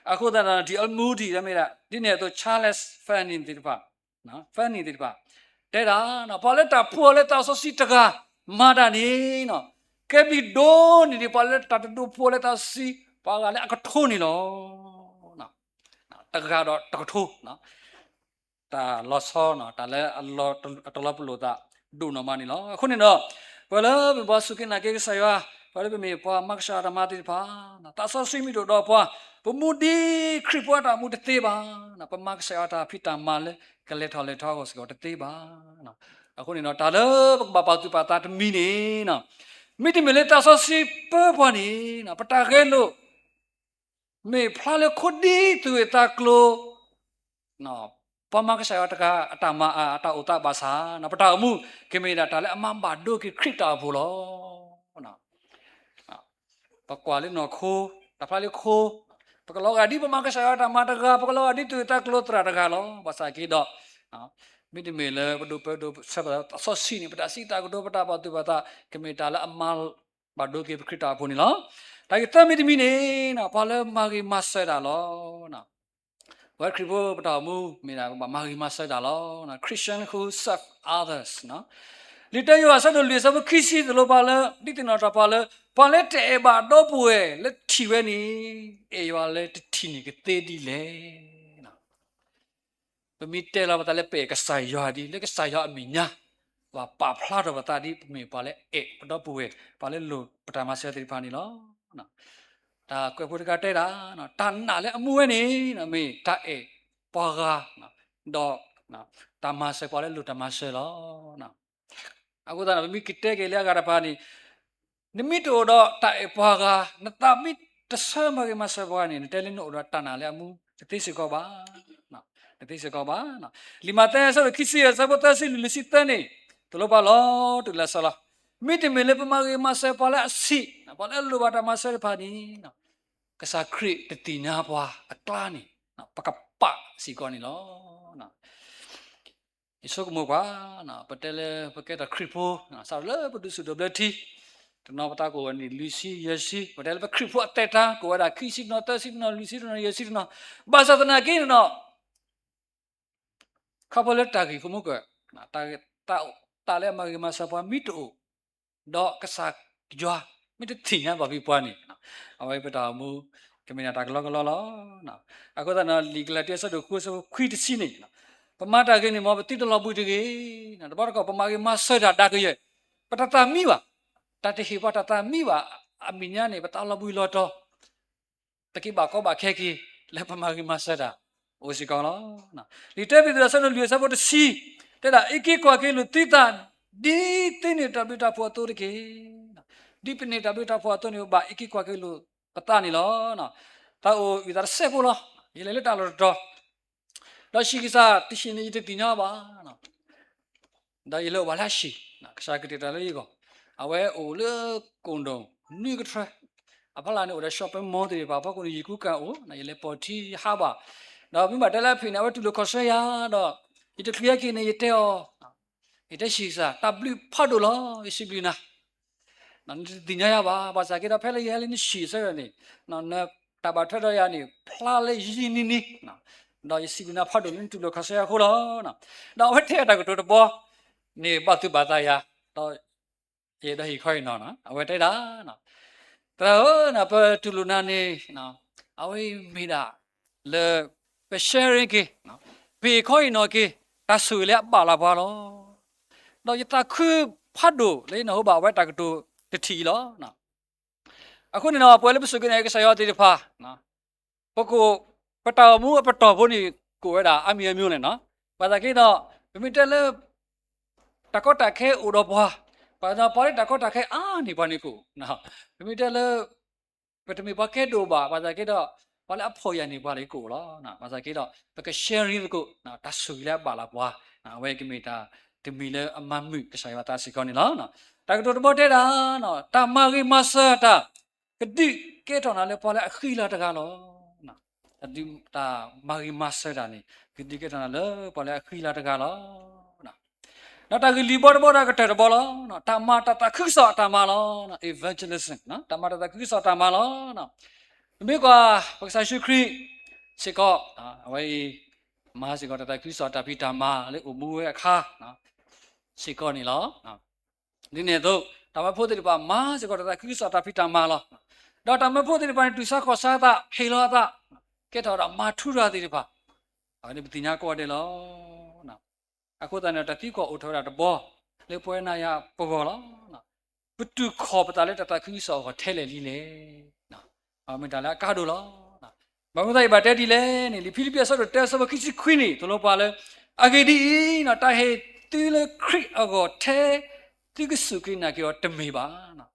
အဃိသတးဒီး D L Moody မ့ၢ်ဒၣ် ဒ်န့ၣ်အသိး Charles Finney သ့ၣ်တဖၣ် Finney သ့ၣ်တဖၣ် တဲဒၣ် ပှၤလၢတၢ်ဖှူအီၤလၢသးစီဆှံတဂၤမၤတၢ်န့ၣ် ကဲဘျုးဒိၣ်န့ၢ်ဒံးပှၤလၢတၢ်တဒိးဖှူအီၤလၢသးစီဆှံ ပှၤဂၤလၢအကထိန့ၣ်လီၤ. တဂၤဒီးတကထိ တၢ်လီၤဆီ တၢ်လၢအတလီၤပလိာ်သး ဒိၣ်နီၢ်မးန့ၣ်လီၤ. အဃိန့ၣ်ဒီး ပှၤလၢပမ့ၢ်ပှၤစူၢ်က့ၤနာ်က့ၤကစၢ်ယွၤ, ပှၤလၢပမ့ၢ်ပှၤမၤကစၢ်ယွၤတၢ်မၤသ့ၣ်တဖၣ်, သးစီဆှံမ့ၢ်တအိၣ်ဒီးပှၤ, ပမူဒ်ခရံာ်ဖိအတၢ်အိၣ်မူတသ့ဘၣ်, ပမၤကစၢ်ယွၤတၢ်ဖံးတၢ်မၤလၢကလဲၤထီၣ်လဲၤထီအဂီၢ်စ့ၢ်ကီးတသ့ဘၣ်. အဃိန့ၣ်ဒီး တၢ်လၢပကဘၣ်ပာ်သူၣ်ပာ်သးတမံၤန့ၣ်, မ့တမ့ၢ်လၢသးစီဆှံပၢပှၤန့ၣ် ပတၢ်ဂဲၤလိာ် မ့ၢ်ဖျါလၢခိဒ်သူၣ်ဂ့ၤသးကျိၤ, ပှၤမၤကစၢ်ယွၤတဂၤအတၢ်မၤအတၢ်အိၣ်သးဘၣ်ဆၣ်, ပတၢ်အိၣ်မူကမ့ၢ်ဒၣ်တၢ်လၢအမၤဘၣ်ဒိက့ၤခရံာ်တၢ်အိၣ်ဖှိၣ်လီၤ. ပကွၢ်လၢနီၢ်ခိ, တၢ်ဖျါလၢခိ, ပကလီၤဂာ်ဒ်ပမၤကစၢ်ယွၤတၢ်မၤတဂၤ, ပကလီၤဂာ်ဒ်သူၣ်ဂ့ၤသးကျိၤသရၣ်တဂၤလီၤ. ဘၣ်ဆၣ်က့ဒီး မ့တမ့ၢ်လၢပဒိၣ်ပၢဒိၣ်ဆၢပသးစီဆှံန့ၣ် ပတၢ်စံးတၢ်ကတိၤပတၢ်ဘၣ်သူၣ်ဘၣ်သး ကမ့ၢ်တၢ်လၢအမၤဘၣ်ဒိက့ၤပခရံာ်တၢ်အိၣ်ဖှိၣ်န့ၣ်လီၤ. တၢ်ဂ့ၢ်သၢမံၤတမံၤန့ၣ် ပှၤလၢမၤဂ့ၤမၤစၢၤတၢ်လီၤ. ပဝဲခရံာ်ဖိပတၢ်အိၣ်မူ မ့ၢ်ဒၣ်ပဘၣ်မၤဂ့ၤမၤစၢၤတၢ်လီၤ. Christian who serve others. လံာ်တၢယိၤဟၣ်အဆၢဒိၣ်လွံၢ်အဆၢဖိခံဆံ သိၣ်လိပှၤလၢ ဒုးသ့ၣ်နီၣ်ထီၣ်ပှၤလၢ ပှၤလၢတအဲၣ်ဘၣ်ဒီပုၢ်ဝဲၢ်လၢထံၣ်ဝဲန့ၣ် အဲၣ်ယွၤလၢတထံၣ်န့ၣ်ကသ့ဒ်လဲၣ်. ပမ့ၢ်တဲလီၤပသးလၢပအဲၣ်ကစၢ်ယွၤဒ် လၢကစၢ်ယွၤအမဲာ်ညါ ဘၣ်ပာ်ဖျါထီၣ်ပသးဒ် ပမ့ၢ်ပှၤလၢအဲၣ်ပဒီပုၢ်ဝဲၢ် ပှၤလၢလိၣ်ပတၢ်မၤစၢၤသ့ၣ်တဖၣ်န့ၣ်လီၤ. တၢ်ကွဲးဖိတခါတဲဒၣ် တၢ်နာ်လၢအမူဝဲန့ၣ် မ့ၢ်တၢ်အဲၣ်ပှၤဂၤ ဒီးတၢ်မၤစၢၤပှၤလၢလိၣ်တၢ်မၤစၢၤလီၤ. အဃိသတးန့ၣ် ပမ့ၢ်ကတဲက့ၤလၢအဂၤတဖၣ်န့ၣ် နမ့ၢ်တအိၣ်ဒီးတၢ်အဲၣ်ပှၤဂၤ နသးမ့ၢ်တဆၢမၤဂ့ၤမၤစၢၤပှၤန့ၣ် နတဲလၢနအိၣ်ဒီးတၢ်နာ်လၢအမူ တသ့စ့ၢ်ကီးဘၣ်. တသ့စ့ၢ်ကီးဘၣ်. လံာ်မးသဲအဆၢဒိၣ်ခံဆံယဲၢ် အဆၢဖိသၢဆံလွံၢ် လွံၢ်ဆံသၢန့ၣ် သိၣ်လိပှၤလီၤတံၢ်လီၤဆဲးလီၤ. မ့တမ့ၢ်လၢပမၤဂ့ၤမၤစၢၤပှၤလၢအဆံး ပှၤလၢအလိၣ်ဘၣ်တၢ်မၤစၢၤတဖၣ်န့ၣ် ကစၢ်ခရံာ်တသ့ၣ်ညါပှၤအကျါန့ၣ် ပကပာ်စ့ၢ်ကီးန့ၣ်လီၤ. ယဆိကမိၣ်ကွၢ် ပတဲလၢပကဲထီၣ်ခရံာ်ဖိ စးထီၣ်လၢပဒုးဆူၣ်ဒိးဘျၢထံ တနီၤပသးကအိၣ်န့ၣ် လွံၢ်ဆံယဲၢ်ဆံ ပတဲလၢပခရံာ်ဖိအသဲးတၢ် ကအိၣ်ဝဲဒၣ်ခံဆံတနီၤ သၢဆံတနီၤ လွံၢ်ဆံတနီၤ ယဲၢ်ဆံတနီၤ ဘၣ်ဆၣ်သနာ်က့န့ၣ်ဒီး ခီဖျိလၢတၢ်ဂ့ၢ်ကမူကၢၢ် တၢ်လၢအမၤဂ့ၤမၤစၢၤပှၤမ့ၢ်တအိၣ် ဒီးကစၢ်ယွၤမ့ၢ်တသ့ၣ်ညါဘၣ်ဖဲပှၤန့ၣ် အဝဲပတၢ်အိၣ်မူ ကမ့ၢ်ဒၣ်တၢ်ကလီကလီလီၤ. အဃိသတးန့ၣ် လံာ်ကလၤတံ အဆၢဒိၣ်ဃု အဆၢဖိခွံ တဆံန့ၣ် ပမၤတၢ်ဂ့ၤန့ၣ် မ်ပသုတလီၤဘှံးတဂ့ၤ. တဘျီတခီၣ် ပမၤဂ့ၤမၤစၢၤတၢ်ဒၣ်ကယဲၢ် ပတၢ်သးမံဘၣ်, တၢ်တဟ့ၣ်ပှၤတၢ်သးမံဘၣ် အမဲာ်ညါန့ၣ် ပသးလီၤဘှံးလီၤတီၤ ပက့ၤဘၣ်ကီဘၣ်ခဲက့ၤ လၢပမၤဂ့ၤမၤစၢၤတၢ် အိၣ်စ့ၢ်ကီးလီၤ. လံာ်တၢပ့းတရူး အဆၢဒိၣ်လွံၢ် အဆၢဖိတဆံ တဲဒၣ် အံးက့ၤကွၢ်က့ၤလိာ်သုသး ဒ်သုန့ၢ်တၢ်ဘျုးတၢ်ဖှိၣ်အသိးတက့ၢ်. ဒ်ပန့ၢ်တၢ်ဘျုးတၢ်ဖှိၣ်အသိးန့ၣ် ပဘၣ်အံးက့ၤကွၢ်က့ၤလိာ်ပသးန့ၣ်လီၤ. သးအိၣ်ဝံသးတစဲးဖိလီၤ. ယလဲၤလၢတၢ်လီၢ်တတီၤ ဒီးဆံးကစၢ်တဆံးန့ၣ် ယတသ့ၣ်ညါဘၣ် ဒီးယလဲၤအိၣ်ဘၣ်လၢအဟံၣ်, ကစၢ်ကတဲာ်ကတီၤလၢယဂီၢ်, အဝဲအိၣ်လၢကိၣ်ဒိၣ် နွံကထြဲ, အဖီလာ်န့ၣ်အိၣ်ဒီး shopping mall သ့ၣ်တဖၣ်အဖီခိၣ်န့ၣ် ယကူကၤအိၣ်, ယလဲၤပိာ်ထံယဟးဘၣ်, ဒီးမ့ၢ်ဘၣ်တဲလၢအဖံးန့ၣ် အဝဲတူၢ်လိာ်ခီၣ်ဆၢယၤ, ဒီးယတချုးဟဲက့ၤန့ၣ် ယတဲအီၤ, ယတဲဆံးကစၢ် တၢ်ဘျုးဖးဒိၣ်လီၤ, ယစံးဘျုးနၤ နတသ့ၣ်ညါယၤဘၣ်, ဘၣ်ဆၣ်က့ဒီး ဖဲလၢယဟဲလၢနဟံၣ်အဆၢကတီၢ်န့ၣ်, နတၢ်ဘၣ်ထွဲဒီးယၤန့ၣ် ဖျါလၢယံာ်ယံာ်နံၤနံၤ, ဒီးယစံးဘျုးနၤဖးဒိၣ်လၢနတူၢ်လိာ်ခီၣ်ဆၢယၤအဃိလီၤ. ဒီးအဝဲထဲအတၢ်ကတိၤတဘီန့ၣ် ဘၣ်သူၣ်ဘၣ်သးယၤ, ဒီးယအဲၣ်ဒိးဟ့ၣ်ခီအံၤနီၤ, အဝဲတဲဒၣ်, သရၣ်ဧၢ, ပတူၢ်လိာ်နၤန့ၣ် အဝဲအံၤမ့ၢ်ဒၣ်လၢ ပ sharing က့ၤ, ပဟ့ၣ်ခီဟ့ၣ်နီၤက့ၤ တၢ်ဆိၣ်ဂ့ၤလၢအဘၣ်လၢပှၤလီၤ. ဒီးယသးခုဖးဒိၣ်လၢယနၢ်ဟူဘၣ်အဝဲတၢ်ကတိၤတထံၣ်အံၤလီၤ. အဃိန့ၣ်ဒီး ပဝဲလၢပစူၢ်က့ၤနာ်က့ၤကစၢ်ယွၤသ့ၣ်တဖၣ်, ပက, ပတၢ်အိၣ်မူအပတီၢ်ဖိန့ၣ် ကအိၣ်ဝဲဒၣ်အါမံၤအါမံၤလဲၣ်နီၤ. ဘၣ်ဆၣ်က့ဒီး ပမ့ၢ်တဲလၢ တၢ်ကီတၢ်ခဲအိၣ်ဒီးပှၤ, ပှၤဒီးပှၤလၢတၢ်ကီတၢ်ခဲအါန့ၢ်ပှၤန့ၣ်ကအိၣ်, ပမ့ၢ်တဲလၢ ပတမ့ၢ်ပှၤကဲဒိၣ်ဘၣ်, ဘၣ်ဆၣ်က့ဒီး ပှၤလၢအဖှီၣ်ယာ်န့ၢ်ပှၤန့ၣ်ကအိၣ်လီၤ. ဘၣ်ဆၣ်က့ဒီး ပက sharing သကိး တၢ်ဆိၣ်ဂ့ၤလၢအဘၣ်လၢပှၤ, အဝဲကမ့ၢ်တၢ်တမံၤလၢအမၤမုာ်ကစၢ်ယွၤသးစ့ၢ်ကီးန့ၣ်လီၤ. တၢ်ကတိၤတဘီတဲဒၣ်, တၢ်မၤဂ့ၤမၤစၢၤတၢ် ကဒုးကဲထီၣ်နၤလၢပှၤလၢအဃံလၤတဂၤလီၤ. တၢ်မၤဂ့ၤမၤစၢၤတၢ်န့ၣ် ကဒုးကဲထီၣ်နၤလၢပှၤလၢအဃံလၤတဂၤလီၤ. ဒီးတၢ်ဂ့ၢ်လွံၢ်ဘီတဘီဒီးကတၢၢ်တဘီလီၤ. တၢ်မၤတၢ်သးခုကစီၣ်အတၢ်မၤလီၤ. Evangelism, တၢ်မၤတၢ်သးခုကစီၣ်အတၢ်မၤလီၤ. ပမ့ၢ်ကွၢ် ပကစၢ်ယ့ၣ်ၡူးခရံာ်စ့ၢ်ကီး, အဝဲအံၤ မၤစ့ၢ်ကီးတၢ်သးခုကစီၣ်အတၢ်ဖံးတၢ်မၤလၢအိၣ်မူဝဲအခါ စ့ၢ်ကီးန့ၣ်လီၤ. ဒ်န့ၣ်အသိး တၢ်မၢဖိသ့ၣ်တဖၣ် မၤစ့ၢ်ကီးတၢ်သးခုကစီၣ်အတၢ်ဖံးတၢ်မၤလီၤ. ဒီးတၢ်မၢဖိသ့ၣ်တဖၣ်န့ၣ် တူၢ်ဆါခီၣ်ဆါအသး, ဟ့ၣ်လီၤအသး, ကဲထီၣ်ဝဲဒၣ်မၤထူတၢ်သ့ၣ်တဖၣ်, အဝဲန့ၣ်ပသ့ၣ်ညါကိးဂၤဒဲးလီၤ. အဃိသတးန့ၣ် တၢ်သံကွၢ်အိၣ်ထီၣ်ဝဲဒၣ်တဘီ လၢပဝဲနၤယၤပဂီၢ်လီၤ. ပတူၢ်ခီၣ်ပသးလၢတၢ်သးခုကစီၣ်အဂီၢ်ထဲလဲၣ်လံလဲၣ်. မ့ၢ်တၢ်လၢအကါဒိၣ်လီၤ. ဘၣ်မနုၤအသးယဘၣ်တဲဒ်လဲၣ်န့ၣ် လံာ်ဖံလံးပံးအဆၢဒိၣ်တၢအဆၢဖိခံဆံခွံန့ၣ် သိၣ်လိပှၤလၢ အဂ့ၢ်ဒ်အံၤ, တၢ်ဟ့ၣ်သုလၢခရံာ်အဂီၢ်ထဲ သုကစူၢ်က့ၤနာ်က့ၤအီၤတမ့ၢ်ဘၣ်,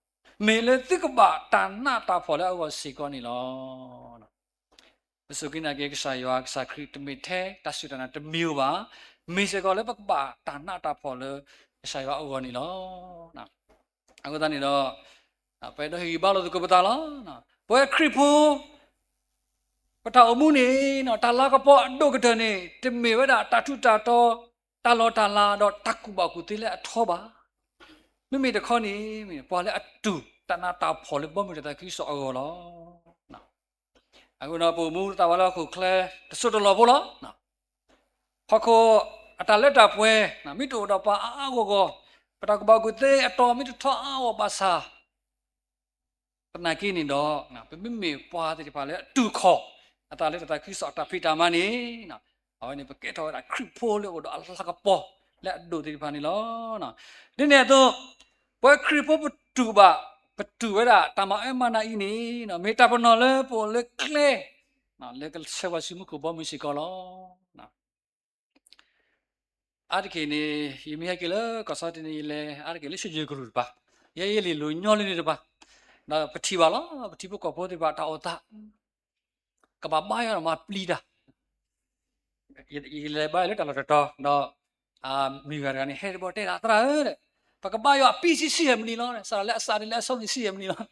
မ့ၢ်လၢသုကဘၣ်တၢ်နးတၢ်ဖှီၣ်လၢအဂီၢ်စ့ၢ်ကီးန့ၣ်လီၤ. ပစူၢ်က့ၤနာ်က့ၤကစၢ်ယွၤ ကစၢ်ခရံာ်တမ့ၢ်ထဲတၢ်စူၢ်တၢ်နာ်တမံၤဧိၤဘၣ်, မ့ၢ်စ့ၢ်ကီးလၢပကဘၣ်တၢ်နးတၢ်ဖှီၣ်လၢကစၢ်ယွၤအဂီၢ်န့ၣ်လီၤ. အဃိသတးန့ၣ်ဒီး ပအဲၣ်ဒိးဟ့ၣ်ဂံၢ်ဘါလိာ်သကိးပသးလီၤ. ပဝဲခရံာ်ဖိ ပတၢ်အိၣ်မူန့ၣ် တၢ်လၤကပီၤအဒိၣ်ကတၢၢ်န့ၣ် တမ့ၢ်ဝဲဒၣ်တၢ်ထူးတၢ်တီၤ, တၢ်လီၢ်တၢ်လၤ ဒီးတၢ်ကူၣ်ဘၣ်ကူၣ်သ့လၢအထီဘၣ်. မ့မ့ၢ်တခီန့ၣ် ပှၤလၢအတူၢ်တၢ်နးတၢ်ဖှီၣ်လၢဘီမုၢ်တၢ်သးခုကစီၣ်အဂီၢ်လီၤ. အဃိဒီးပအိၣ်မူသးဝးလၢဟီၣ်ခိၣ်ချၢတစိၢ်တလီၢ်ဖိလီၤ. ဟီၣ်ခိၣ်အတၢ်လၢတၢ်ပှဲၤ မ့ၢ်တအိၣ်ဒီးပှၤအါအါဂီၢ်ဂီၢ်, ပတၢ်ကူၣ်ဘၣ်ကူၣ်သ့အတီၤမ့ၢ်တထီအါအါဂီၢ်ဘၣ်ဆၣ် သနာ်က့န့ၣ်ဒီး ပမ့မ့ၢ်ပှၤသ့ၣ်တဖၣ်လၢအတူၢ်ခီၣ် အသးလၢတၢ်သးခုကစီၣ်အတၢ်ဖံးတၢ်မၤန့ၣ်, အဝဲန့ၣ်ပကဲထီၣ်ဝဲဒၣ်ခရံာ်ဖိလၢအအိၣ်ဒီးအလၤကပီၤလၢအဒိၣ်သ့ၣ်တဖၣ်န့ၣ်လီၤ. ဒ်န့ၣ်အသိး ပဝဲခရံာ်ဖိပတူၢ်ဘၣ်, ပတူၢ်ဝဲဒၣ်တၢ်မၤအၢမၤနးအံၤန့ၣ် မ့ၢ်တၢ်ပနီၣ်လၢပအိၣ်လၢကျဲ လၢကဆှၢပှၤဆူမူခိၣ်ဘီမုၢ်စ့ၢ်ကီးလီၤ. အါတက့ၢ်န့ၣ် ယမ့ၢ်ဟဲက့ၤလၢကီၢ်စီၤတနံၤအံၤ ယလဲၤအါတက့ၢ်လၢ ဆူယဲၢ်ကရူၢ်တပၤ, ယဲယလံာ်လိၤညီလၢန့ၣ်တပၤ, ဒီးပထံၣ်ဘၣ်လီၤ ပထံဖိကီၢ်ဖိသ့ၣ်တဖၣ်တၢ်အိၣ်သး ကဘၣ်ဘါယွၤဒီးမၤပျံၤတၢ် ယလဲၤဘါယွၤလၢတၢ်လီၢ်တတီၤ ဒီး မုၢ်ဂၤတဂၤန့ၣ် ဟဲတဘျီတဲဒၣ် သရၣ်ဧၢ, ပကဘါယွၤအပံဆံဆံယဲၢ်မံးနံးလီၤ, စးထီၣ်လၢအစးန့ၣ်လၢအဆိန့ၣ်ဆံယဲၢ်မံးနံးလီၤ.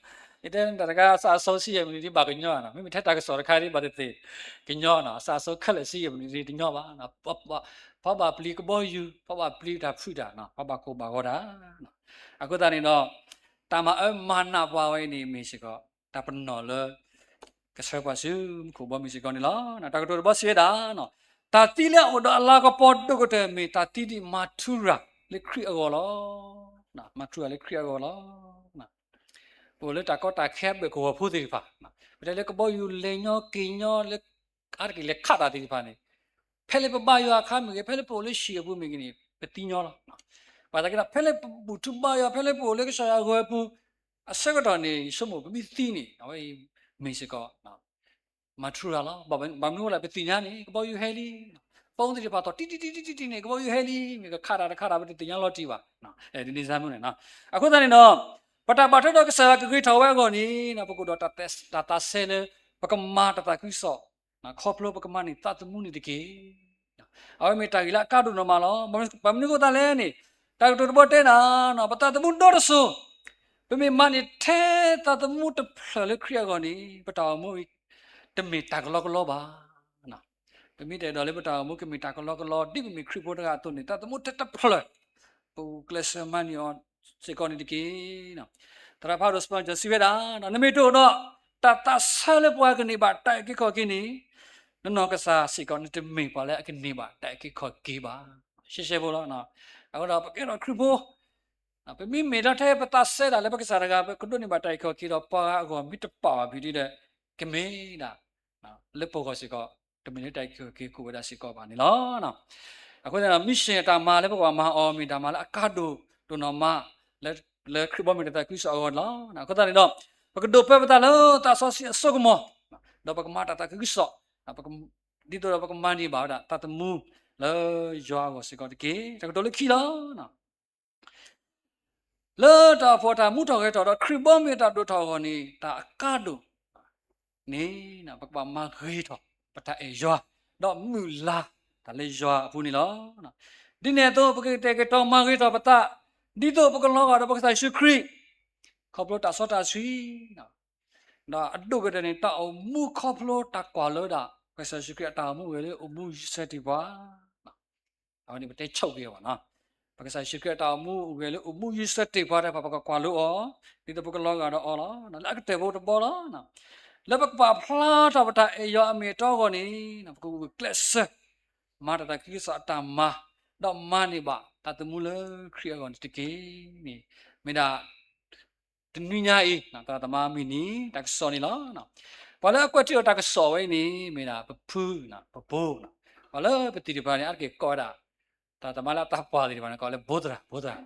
ယတဲတၢ်တခါ စးအဆိဆံယဲၢ်မံးနံးဒ်ဘၣ်ကညီနီၤ, မ့မ့ၢ်ထဲတၢ်ကစီၣ်တခါဒ်ဘၣ်သ့ၣ်သ့ၣ် ကညီနီၤ, စးအဆိခဲလၢာ်ဆံယဲၢ်မံးနံးဒ်တညီဘၣ်, ဖီဘၣ်ပျံၤကဘီယူၤ, ဖီဘၣ်ပျံၤတၢ်ဖုးတၢ်, ဖီဘၣ်ကိၢ်ဘၣ်ဂီၤတၢ်. အဃိသတးန့ၣ်ဒီး တၢ်မၤအၢမၤနးပှၤဝဲအံၤန့ၣ်မ့ၢ်စ့ၢ်ကီး တၢ်ပနီၣ်လၢ ကဆှၢပှၤဆူမူခိၣ်ဘီမုၢ်စ့ၢ်ကီးန့ၣ်လီၤ. တၢ်ကတိၤတဘီစံးဝဲဒၣ်, တၢ်သံလၢအအိၣ်ဒီးအလၤကပီၤဒိၣ်ကတၢၢ်မ့ၢ်တၢ်သံဒ်မၤထူရၤလၢခရံာ်အဂီၢ်လီၤ. မၤထူရၤလၢခရံာ်အဂီၢ်လီၤ. ပအိၣ်လၢတၢ်ကီတၢ်ခဲအဘၢၣ်ကဝီၤဖိသ့ၣ်တဖၣ်, ပတဲလၢကဘီယူၤလဲၤညီက့ၤညီလၢ အါတက့ၢ်လဲၤခးတၢ်သ့ၣ်တဖၣ်န့ၣ်, ဖဲလၢပဘါယွၤအခါမ့ၢ်ဂ့ၤ, ဖဲလၢပအိၣ်လၢဟံၣ်အပူၤမ့ၢ်ဂ့ၤန့ၣ် ပသံညီလီၤ. ဘၣ်ဆၣ်သနာ်က့ဒီး ဖဲလၢပဘူၣ်ထီၣ်ဘါယွၤ, ဖဲလၢပအိၣ်လၢကစၢ်ယွၤအဂီၤအပူၤ အဆၢကတီၢ်န့ၣ် ယဆိကမိၣ်ပမ့ၢ်သံန့ၣ် အဝဲအံၤမ့ၢ်စ့ၢ်ကီး မၤထူရၤလီၤ. ဘၣ်မနုၤအဃိလဲၣ်, ပသ့ၣ်ညါန့ၣ် ကဘီယူၤဟဲလံ, ပူတ့ၢ်တဖၣ်သီၣ်တံၢ်တံၢ်တံၢ်တံၢ်န့ၣ် ကဘီယူၤဟဲလံ, မ့ၢ်ကခးတၢ်တခးတၢ် ပတသ့ၣ်ညါလီၤတံၢ်ဘၣ်. ဒ်န့ၣ်န့ၣ်, အဃိသတးန့ၣ်ဒီး ပတၢ်ဘၣ်ထွဲဒီးကစၢ်ယွၤကဂ့ၤထီၣ်ဝဲအဂီၢ်န့ၣ် ပကအိၣ်ဒီးတၢ်သးစဲလၢ ပကမၤတၢ်သးခုကစီၣ် ခီဖျိပကမၤန့ၢ်သးသမူန့ၣ်တက့ၢ်. အဝဲမ့ၢ်တၢ်ဂ့ၢ်လၢအကါဒိၣ်နီၢ်မးလီၤ. ဘၣ်မနုၤအဃိသတးလဲၣ်န့ၣ်, တၢ်ကတိၤတဘီတဲဒၣ်, ပသးသမူဒီတစိၤ, ပမ့ၢ်မၤန့ၢ်ထဲသးသမူတဖျၢၣ်လၢခရံာ်အဂီၢ်န့ၣ် ပတၢ်အိၣ်မူအံၤ တမ့ၢ်တၢ်ကလီကလီဘၣ်. ပမ့ၢ်တအဲၣ်ဒိးလၢပတၢ်အိၣ်မူကမ့ၢ်တၢ်ကလီကလီ ဒ်ပမ့ၢ်ခရံာ်ဖိတဂၤအသိးန့ၣ် သးသမူထဲတဖျၢၣ် ပကျဲးစၢးမၤန့ၢ်အီၤစ့ၢ်ကီးန့ၣ်တက့ၢ်. သရၣ်ဖးဒိၣ် Spurgeon စံးဝဲဒၣ်, နမ့ၢ်တအိၣ်ဒီး တၢ်သးဆၢလၢပှၤကန့ၢ်ဘၣ်တၢ်အဲၣ်က့ၤခီၣ်က့ၤန့ၣ်, နနီၢ်ကစၢ်စ့ၢ်ကီး နတမ့ၢ်ပှၤလၢအကန့ၢ်ဘၣ်တၢ်အဲၣ်က့ၤခီၣ်က့ၤဘၣ်. ရှဲရှဲဖိလီၤ. အဃိဒီးပကဲထီၣ်ခရံာ်ဖိ ပမ့မ့ၢ်ဒၣ်ထဲပသးစဲဒၣ်လၢပကစၢ်တဂၤ ပကဒိးန့ၢ်ဘၣ်တၢ်အဲၣ်က့ၤခီၣ်က့ၤဒီးပှၤဂၤအဂီၢ်မ့ၢ်တပာ်ဘၣ်ဖုးဒ်ဒီး ကမ့ၢ်ဒၣ် လၢပဂီၢ်စ့ၢ်ကီး တမ့ၢ်လၢတၢ်အဲၣ်က့ၤခီၣ်က့ၤကအိၣ်ဝဲဒၣ်စ့ၢ်ကီးဘၣ်န့ၣ်လီၤ. အဃိသတးဒီး mission အတၢ်မၤလၢပကဘၣ်မၤအီၤ မ့ၢ်တၢ်မၤလၢအကါဒိၣ်ဒိၣ်နီၢ်မး လၢခရံာ်ဘီမုၢ်တၢ်သးခုကစီၣ်အဂီၢ်န့ၣ်လီၤ. အဃိသတးန့ၣ်ဒီး ပကဒိးပၢပသးလၢသးစီဆှံအစိကမီၤ, ဒီးပကမၤတၢ်သးခုကစီၣ်, ဒ်သိးဒီးပကမၤန့ၢ်ဘၣ်ဝဲဒၣ်သးသမူလၢယွၤအဂီၢ်စ့ၢ်ကီးတက့ၢ်. တၢ်ကတိၤလၢခံလီၤ. လၢတၢ်အိၣ်ဖှိၣ်အတၢ်မူထီၣ်ဂဲၤထီၣ်ဒီးခရံာ်ဘီမုၢ်အတၢ်ဒိၣ်ထီၣ်အဂီၢ်န့ၣ် တၢ်အကါဒိၣ်န့ၣ် ပကဘၣ်မၤဂ့ၤထီၣ်ပတၢ်အဲၣ်ယွၤ, ဒီးမုၢ်လၢ်တၢ်လၢယွၤအပူၤန့ၣ်လီၤ. ဒ်န့ၣ်အသိး ပကကတဲာ်ကတီၤမၤဂ့ၤထီၣ်ပသး, ဒ်သိးပကလီၤဂာ်ဒီးပကစၢ်ယ့ၣ်ၡူးခရံာ်, ခီဖျိတၢ်စီတၢ်ဆှံ ဒီးအဒိၣ်ကတၢၢ်န့ၣ် တၢ်အိၣ်မူခီဖျိတၢ်ကွၢ်လၢဒၣ် ပကစၢ်ယ့ၣ်ၡူးခရံာ်အတၢ်အိၣ်မူအဂဲၤလၢအိၣ်မူယံၤဆၢတ့ၢ်ပှၤ, အဝဲန့ၣ်ပတဲဆိၣ်ဂ့ၤအီၤဘၣ်နီၤ, ပကစၢ်ယ့ၣ်ၡူးခရံာ်အတၢ်အိၣ်မူအဂဲၤလၢအိၣ်မူယံၤဆၢတ့ၢ်ပှၤတဖၣ် ပကကွၢ်လိအီၤ, ဒ်သိးပကလီၤဂာ်ဒီးအီၤလီၤ. လၢအကတၢၢ်ဖိတဘီလီၤ. လၢပကပာ်ဖျါထီၣ်ပတၢ်အဲၣ်ယွၤအမ့ၢ်အတီအဂီၢ်န့ၣ် ပကဂုာ်ကျဲးစၢး မၤတၢ်သးခုကစီၣ်အတၢ်မၤ, ဒီးမၤန့ၢ်ဘၣ်တၢ်သမူလၢခရံာ်အဂီၢ်န့ၣ်တက့ၢ်န့ၣ်, မ့ၢ်ဒၣ် တနွံညါအံၤ သရၣ်သမါမုၢ်နံၤ တၢ်ကစီၣ်န့ၣ်လီၤ. ပှၤလၢအကွဲးထံၣ်အီၤတၢ်ကစီၣ်ဝဲအံၤန့ၣ် မ့ၢ်ဒၣ်ပဖု ပဘိ, ပှၤလၢပသံၣ်တဖၣ်န့ၣ် အါတက့ၢ်ကိးဝဲဒၣ် သရၣ်သမါလၢအသးပှၢ်သ့ၣ်တဖၣ်န့ၣ် ကိးလၢဘိသရၣ်, ဘိသရၣ်,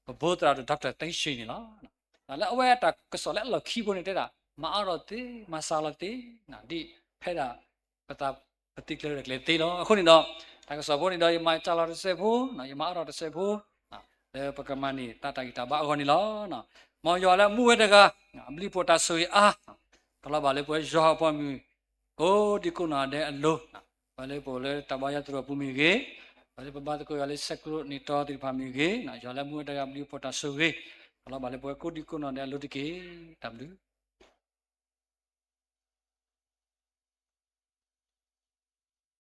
ပဘိသရၣ်ဒီး doctor သ့ၣ်ရှ့န့ၣ်လီၤ. လၢအဝဲတၢ်ကစီၣ်လၢအလီၢ်ခံဖိန့ၣ်တဲဒၣ် မၤအါထီၣ်သ့, မၤစှၤလီၤသ့, ဒ်ဖဲဒၣ် ပသးပသံကျၢၤတၢ်ကျဲၤသ့လီၤ. အဃိန့ၣ်ဒီး တၢ်ကစီၣ်ဖိန့ၣ်ဒီး ယမၤစှၤလီၤတစဲးဖိ, ယမၤအါထီၣ်တစဲးဖိ, လၢပကမၤန့ၢ်သးတၢ်ဂံၢ်တၢ်ဘါအဂီၢ်န့ၣ်လီၤ. မ်ယွၤလၢအမူဝဲတဂၤ အဘျုးအဖှိၣ်တၢ်ဆိၣ်ဂ့ၤအါ, ကလီၤဘၣ်လၢပဝဲယွၤအပှၤမုၢ် ကိးဒံကိးနီၢ်ဒဲးအလိၤ, ပှၤလၢပအိၣ်လၢတၢ်ဘါယွၤသရိာ်ပူၤမ့ၢ်ဂ့ၤ, ပှၤလၢပဘါသကိးယွၤလၢဆဲးကျိးနံၣ်တီသ့ၣ်တဖၣ်မ့ၢ်ဂ့ၤ, ယွၤလၢအမူဝဲတဂၤအဘျုးအဖှိၣ်တၢ်ဆိၣ်ဂ့ၤ, ကလီၤဘၣ်လၢပဝဲကိးဒံကိးနီၢ်ဒဲးအလိၤတက့ၢ်. တၢ်ဘျုး